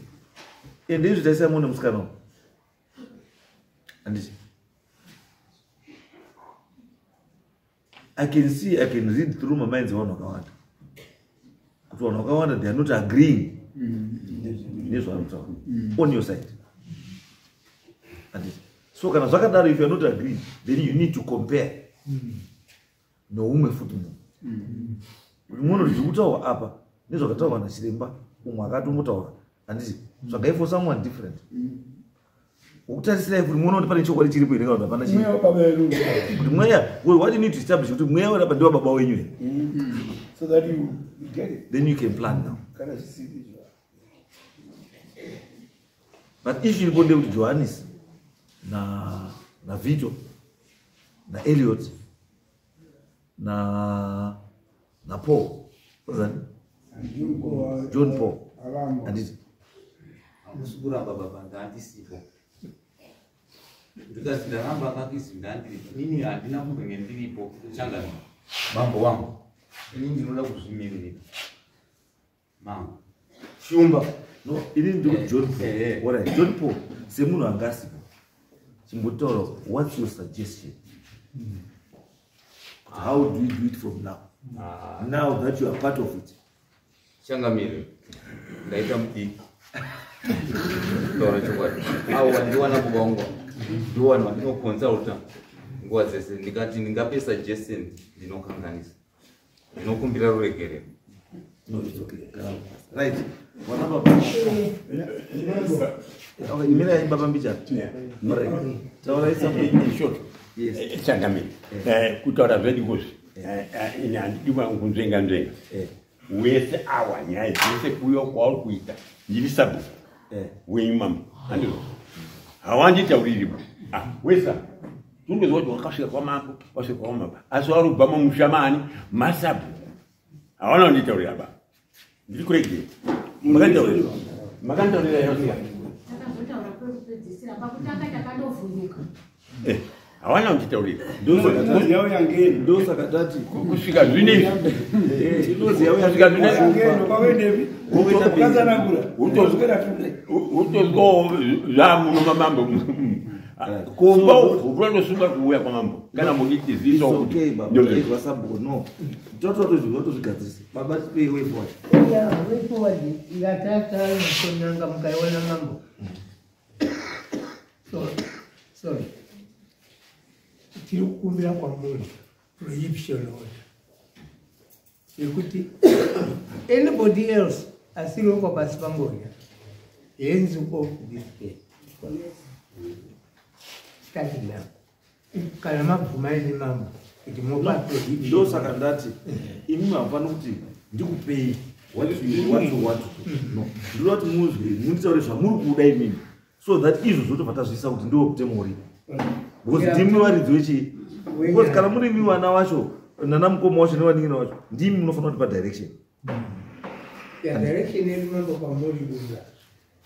ende izvi taisai muone musikana uyu handiti I can see, I can read through my minds vanhu vakawanda kuti vanhu vakawanda they are not agreeing nezvavari kutaura on your side handiti so kana zvakadaro if you are not agreeing then you need to compare noumwe futi munhu kuti muone kuti zviri kutaurwa apa nezvakataurwa nachiremba umwe akatombotaura handiti tsvagai for someone different wokutarisira kuti muone kuti pane chokwadi chiripo here kana kuti hapana chiripo kuti mweya what you need to establish kuti mweya werapa ndiwa baba wenyu here so that you get it then you can plan now kana zvisiri izvo but issue iripo ndeyekuti Johannes naVito naEliot naPaul ozani John Paul handiti hamusi kuramba baba ndandisipo ndikati ndaramba kakisi ndandiripo inini handina kumbenge ndiripo changani mambo wangu inini ndinoda kuzvimiririra mambo shumba no inini ndikuti John Paul alright John Paul semunhu anga asipo chimbotaura what's your suggestion Kuti how do you do it from now now that you are part of it changamire ndaita mudiki taura chokwadi avo vandiwana baba vangu ndiwo vanhu vandinoconsulta Nguva dzese ndikati ndingape suggestion ndinokanganisa. Ndinokumbira ruregerero. No, it's okay. Right. Wana baba. Okay, imira baba mbicha. Alright. Taura something In short. Yes. Changamire. Kutaura zvedu kuzi. Ini handidi kunzvenga nzvenga. Wese awa nyaya dzese kuuya kwauri kuita ndiri sabhuku wenyu mambo. Handizvo. Hawanditauriri ba. Ah, wesa. Tundozwa kuti wakasvika kwamambo, wasvika kwamambo. Asi wari kubva mumusha maani masabhuku. Hawana kunditaurira ba. Ndiri kuregera. Makanditaurira. Makanditaurira yose. Takazotaura kwekupedzisira pakutanga takandovhunduka. Hawana kunditaurira. Ndosaka tati kusvika zvinezvi. Kusvika zvinezvi. Utozwawo zvamuno mamambo. Kumba unotosunga kuuya kwamambo kana muchitizisa It's okay, baba. Izwa sabhuku no. Tototozvigadzirisa. Baba tipei way forward. Yeah, way forward yatata kunanga mukaiona mambo. So, sorry. Tiri kukumbira kwamuri prohibition order yekuti anybody else asiri wekwa pasi pangonya hands off this case. Starting now. Kana mabvuma imi mambo kuti mopa prohibition. Ndosaka ndati imi hamufani kuti ndikupei what you want to want to. No. Ndinoda kuti muzwe munditaure zvamuri kuda imimi. So that izvo zvotobva tazviisa kuti ndiwo mutemo uripo. Because ndimi varidzi wechii. Because kana muri imi vana vacho nana mukoma wacho nevanin'ina vacho ndimi munofanira kutipa direction. Ya direction yedu mambo kwamuri kuda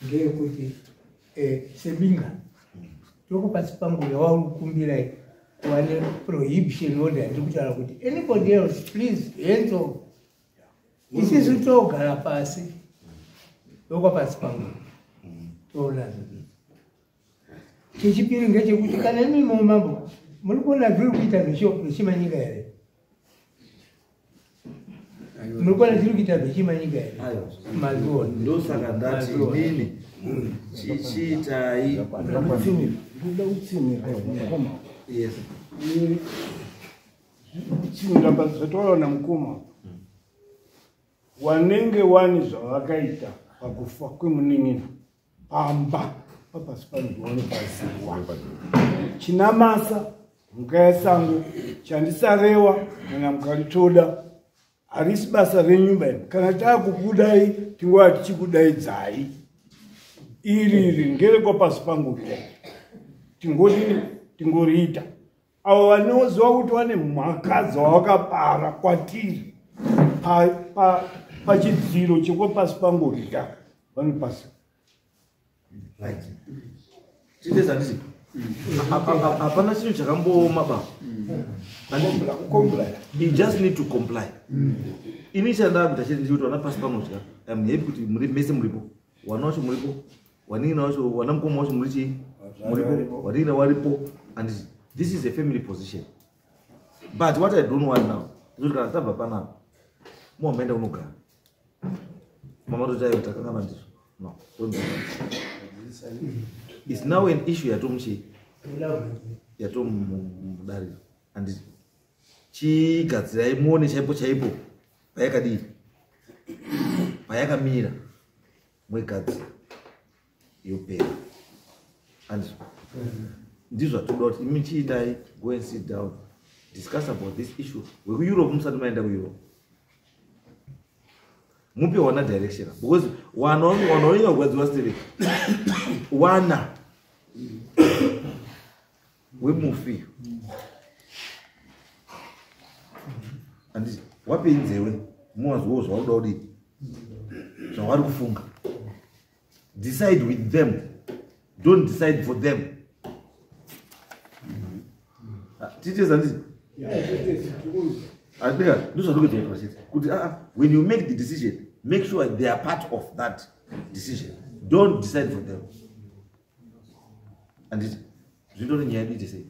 ngeyekuti sebinga toko pasi pangu yawauri kukumbira kuva neprohibition order ndiri kutaura kuti anybody else please hands off. Isisu togara pasi tokwa pasi pangu toona zvinhu. Chechipiri ngechekuti kana imimo mambo muri kuona zviri kuita zvechimanyika here? Muri kuona zviri kuita zvechimanyika here? Mazviona. Ndosaka ndati inini chichiitai. Ndoda kutsinira mukoma. Yes. Kutsinira zvataura namukoma. Wanenge wani zvavakaita pakufa kwemunin'ina pamba papasi pano chinamasa mhuka yesango chandisarewa kana mukaritoda harisi basa renyu bai kana taakukudai tingova tichikudaidzai iri iri ngerekwa pasi pangu tingodini tingoriita avo vanoziva kuti vane mhaka dzavakapara kwatiri pachidziro chekwapasi pangorya vanopasi. Right. Titeza nditi hapana chinhu chakambooma ba. You just need to comply. Ini chandakuita chete ndechekuti vana pasi panodya. I'm happy kuti muri mese muripo. Wana wacho muripo. Wanin'ina wacho, wana mukoma wacho muri chii? Muripo. Wanin'ina waripo. And this is a family position. But what I don't want now is kuti kana tabva panapa muwa maenda kunogara. Mama toti aiwa takangana ndizvo. No, don't do that. It's now an issue yatomuchi yatomudariro. And chigadzirai muone chaipo chaipo payakadii payakamira mwegadzira yopera. And ndizvo zvatoda kuti imi chiindai, go and sit down, discuss about this issue. WekuEurope musati maenda kuEurope mupe wana direction, because wana wana kurwadziwa stereki wana wemufi handiti wapei nzewe muwazwewo zvauda kudii zvavari kufunga. Decide with them, don't decide for them. Titeza nditi andika ndozvatikuita chete kuti when you make the decision make sure they are part of that decision, don't decide for them. Anditi zvindori nyaya yedu ite sei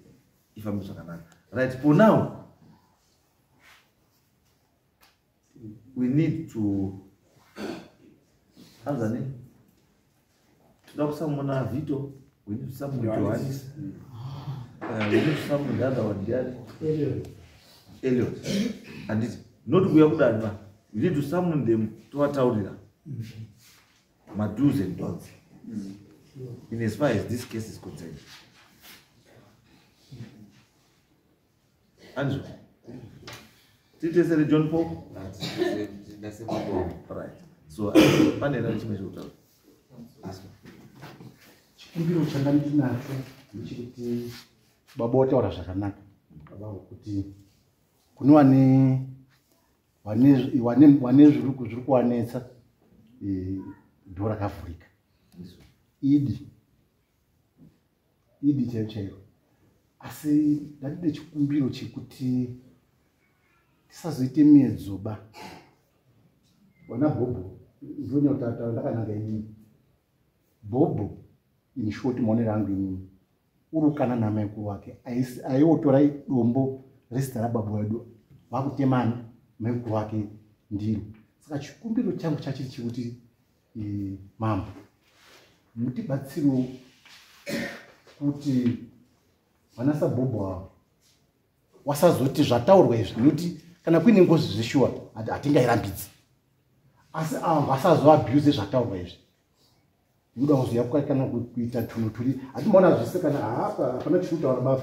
ifambe zvakanaka. Right, for now we need to anzani toda kusamona Vito, we need to summon Johannes. We need to summon the other one, ndiani? Elliot. Handiti not kuuya kudani ba. We need to summon them tovataurira mado's and don'ts in as far as this case is concerned. Andrew, titesere John Paul? Right. So pane here chimwe chekutaura? Chikumbiro changa ndinacho ndechekuti baba wataura zvakanaka, baba, kuti kune vane zviri kuvanetsa, door rakavhurika, idi chaiyo chaiyo. Asi ndatide chikumbiro chekuti tisazoite miedzo ba. Vana Bhobho, ndonyataura ndakananga inini. Bhobho, in short, maonero angu inini, urukana namaikuru wake, aiwotora dombo rezita rababa wedu vakutemani maikuru wake ndiro. Saka chikumbiro changu chachiri chekuti mambo mutibatsirewo kuti vana sabhobho ava wasazoti zvataurwa izvi, nekuti kana kuine ngozi zveshuwa hatingairambidzi, asi ava vasazoabuse zvataurwa izvi. Ndinoda kuzoya kana kuita tunhu turi hatimboona zvese, kana hapa hapana chiri kutaura baba,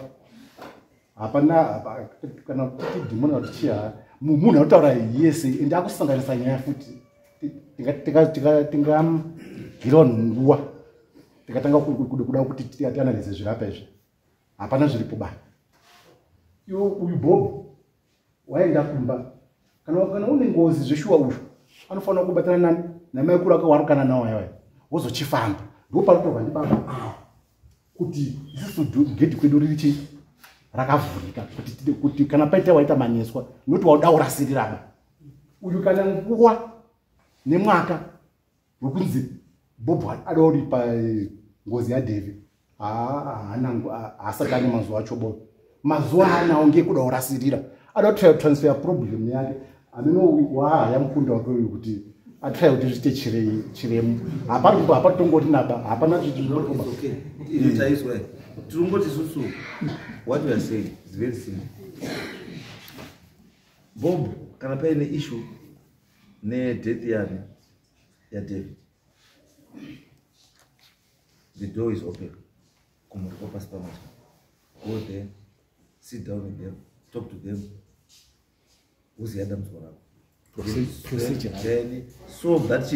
hapana kana kuti dhimoni kana kuti chii, munhu anotaura yese ende akusanganisa nyaya futi. Tingamgira vanhu nguva tikatanga kuda kuti tianalyze zvirapa izvi, hapana zviripo ba. Iwe uyu Bob waenda kumba, kana une ngozi zveshuwa, uyu anofanira kubatana nani? Namaikuru ake warukana nawo ayaya, wozochifamba. Ndo panotorwa ndibaba ava kuti isusu gedhi kwedu riri chii? Rakavhurika, kuti kana paita waita maneswa, noti wauda urasiriraba uyu, kana nguva nemwaka wekunzi Bob ada kuripa ngozi yaDavid, haasati ane mazuva acho. Bo mazuva aanawo ngekuda kurasirira, ada kutransfer problem yake amene waahaya mukunda wake uyu kuti atry kuti zviite chiremu. Hapatongori naba, hapana. Chaizwa tirongoti isusu, what we are saying is very simple. Bob, kana paine issue nedeath yani yaDavid, the door is open kumuri kwapasi pamatya. Go there, sit down with them, talk to them, uziya dambudziko rako. Then solve that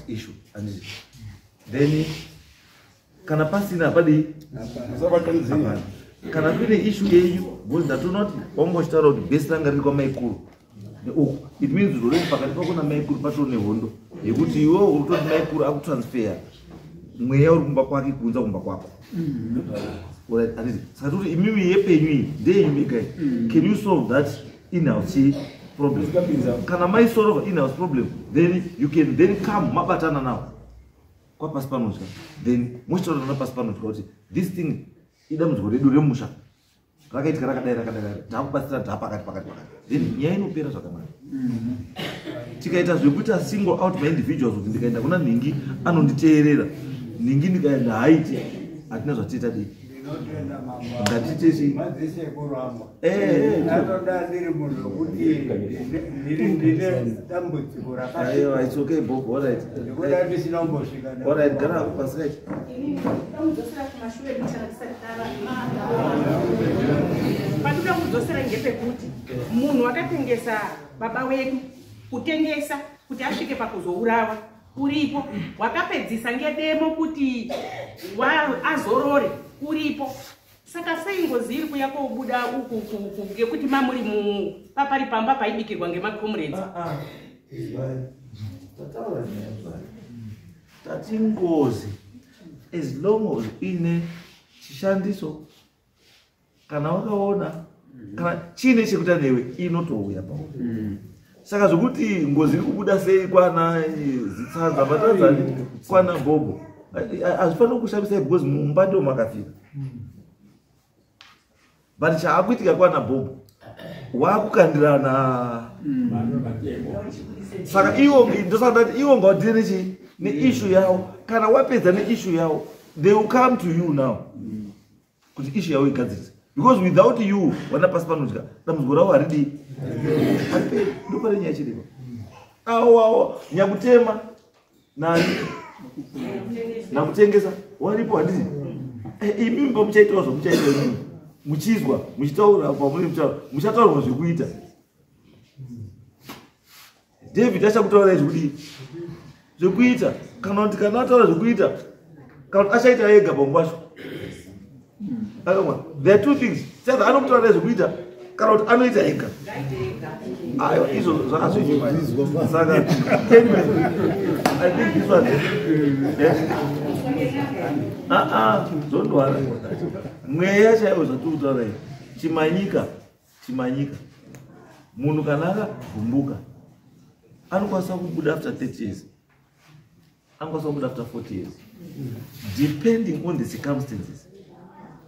issue, and then kana pasina, hapadii. Hapana. Kana kuine issue yenyu, because ndatoona kuti wanga uchitaura kuti bhesi ranga riri kwamaikuru neuku, it means kuti already pakati pako namaikuru patori nehondo yekuti iwewo uri kutoti maikuru akutransfer mweya uri kumba kwake kuunza kumba kwako. Alright, handiti? Saka toti imimi yepenyu iyi ndeyenyu mega iyi. Can you solve that in-house problem? Kana maisolve in-house problem, then you can then come mabatana nawo kwapasi panodya, then mochitaura napasi panodya kuti this thing idambudziko redu remusha, rakaitika rakadai rakadai, takubatsira taa pakati pakati pakati, then nyaya inopera zvakanaka. Tikaita zvekuita single out maindividuals, kuti ndikaenda kuna nhingi anonditeerera, nhingi ndikaenda haiti, hatina zvatiita dii. Ndinotenda mambo. Ngatite chii? Madzisekuru angu. Eh. Ndatoda ndiri munhu wekuti ndine dambudziko. Aiwa, it's okay, Bob. All right. Ndikuda ndisina kumbosvika. All right, gara pasi right. Inini ndamudzosera kumashure bichana tisati tava. Pandinoda kudzosera ngepekuti munhu akatengesa baba wedu, kutengesa kuti asvike pakuzourawa uripo, wakapedzisa ngedemo kuti azorore uripo. Saka sei ngozi iri kuya kobuda uku ngekuti mamuri papari pamba paibikirwa ngemacomrades? Tataura nyaya zvayo, tati ngozi as long as ine chishandiso, kana wakaona kana chiine chekuita newe, inotouya pauri. Saka zvokuti ngozi iri kubuda sei kwana zitsanza matanzani kwana Bhobho, hazvifaniri kushamisai because mumba ndo makafika. But chaakuitika kwana Bhobho, wakukandirana. Saka iwo ndosaka ndati iwo ngawadhire nechi neissue yavo. Kana wapedza neissue yavo, they will come to you now. Kuti issue yavo igadzirise. Because without you, wana pasi panodya, dambudziko ravo haridii. Hariperi, ndopane nyaya chiripo. Awo awo, nyakutema nani nakutengesa waripo handiti? Imi pamuchaitawo zvamuchaita imimi. Muchizwa, muchitaura pamune muchitaura, muchataurwa zvekuita. David achakutaurai zvekudii? Zvekuita. Kana kuti kana ataura zvekuita, kana kuti achaita ega panguva yacho. Akamwa. There are two things. Saka anokutaura zvekuita kana kuti anoita ega. Ayo izvo zvakazvinyuma. Saka anyway, I think this one. Yes. Ah ah, don't worry. Mweya chaiwo zvatiri kutaura izvi. Chimanyika, chimanyika. Munhu kana akagumbuka anokwanisa kubuda after 30 years. Anokwanisa kubuda after 40 years. Depending on the circumstances.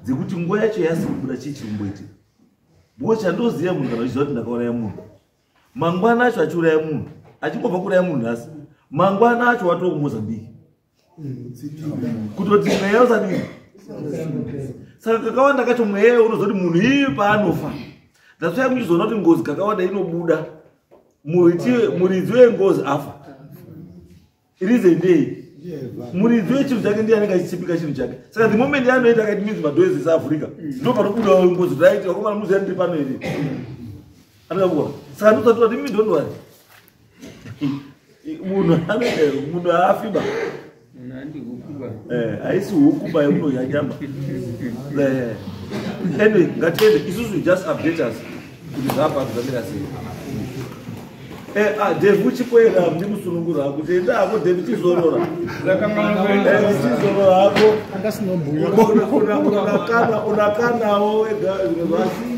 Dzekuti nguva yacho yasi kubuda chii chiri kumboitika. Because chandoziva munhu kana uchiziva kuti ndakauraya munhu. Mangwana acho achiuraya munhu, achingobva kuuraya munhu nhasi. Mangwana acho watoo kuMozambique. Kutoti mweya usadini. Saka kakawanda kacho mweya unozoti munhu iye paanofa. That's why muchizoona kuti ngozi kakawanda inobuda. Muridzi wengozi afa. Reason ndei? Muridzi wechinhu chake ndiye anenge achitsipika chinhu chake. Saka the moment yaanoita akaiti means madoors ese Africa, ndo panobuda ngozi right, vakomana muziya ndiri pano here. Anoda Saka ndozvatoda kuti imi don't worry. Munhu anoita munhu haafi ba. Haisi huku ba yekunodya nyama. Anyway, ngatiende isusu just update us kuti zvapa zvamira sei. Devu chikwera ndimusunungura hako tenda hako Devu chizorora. Chizorora hako. Unakanawo wega zvimwe zvasi.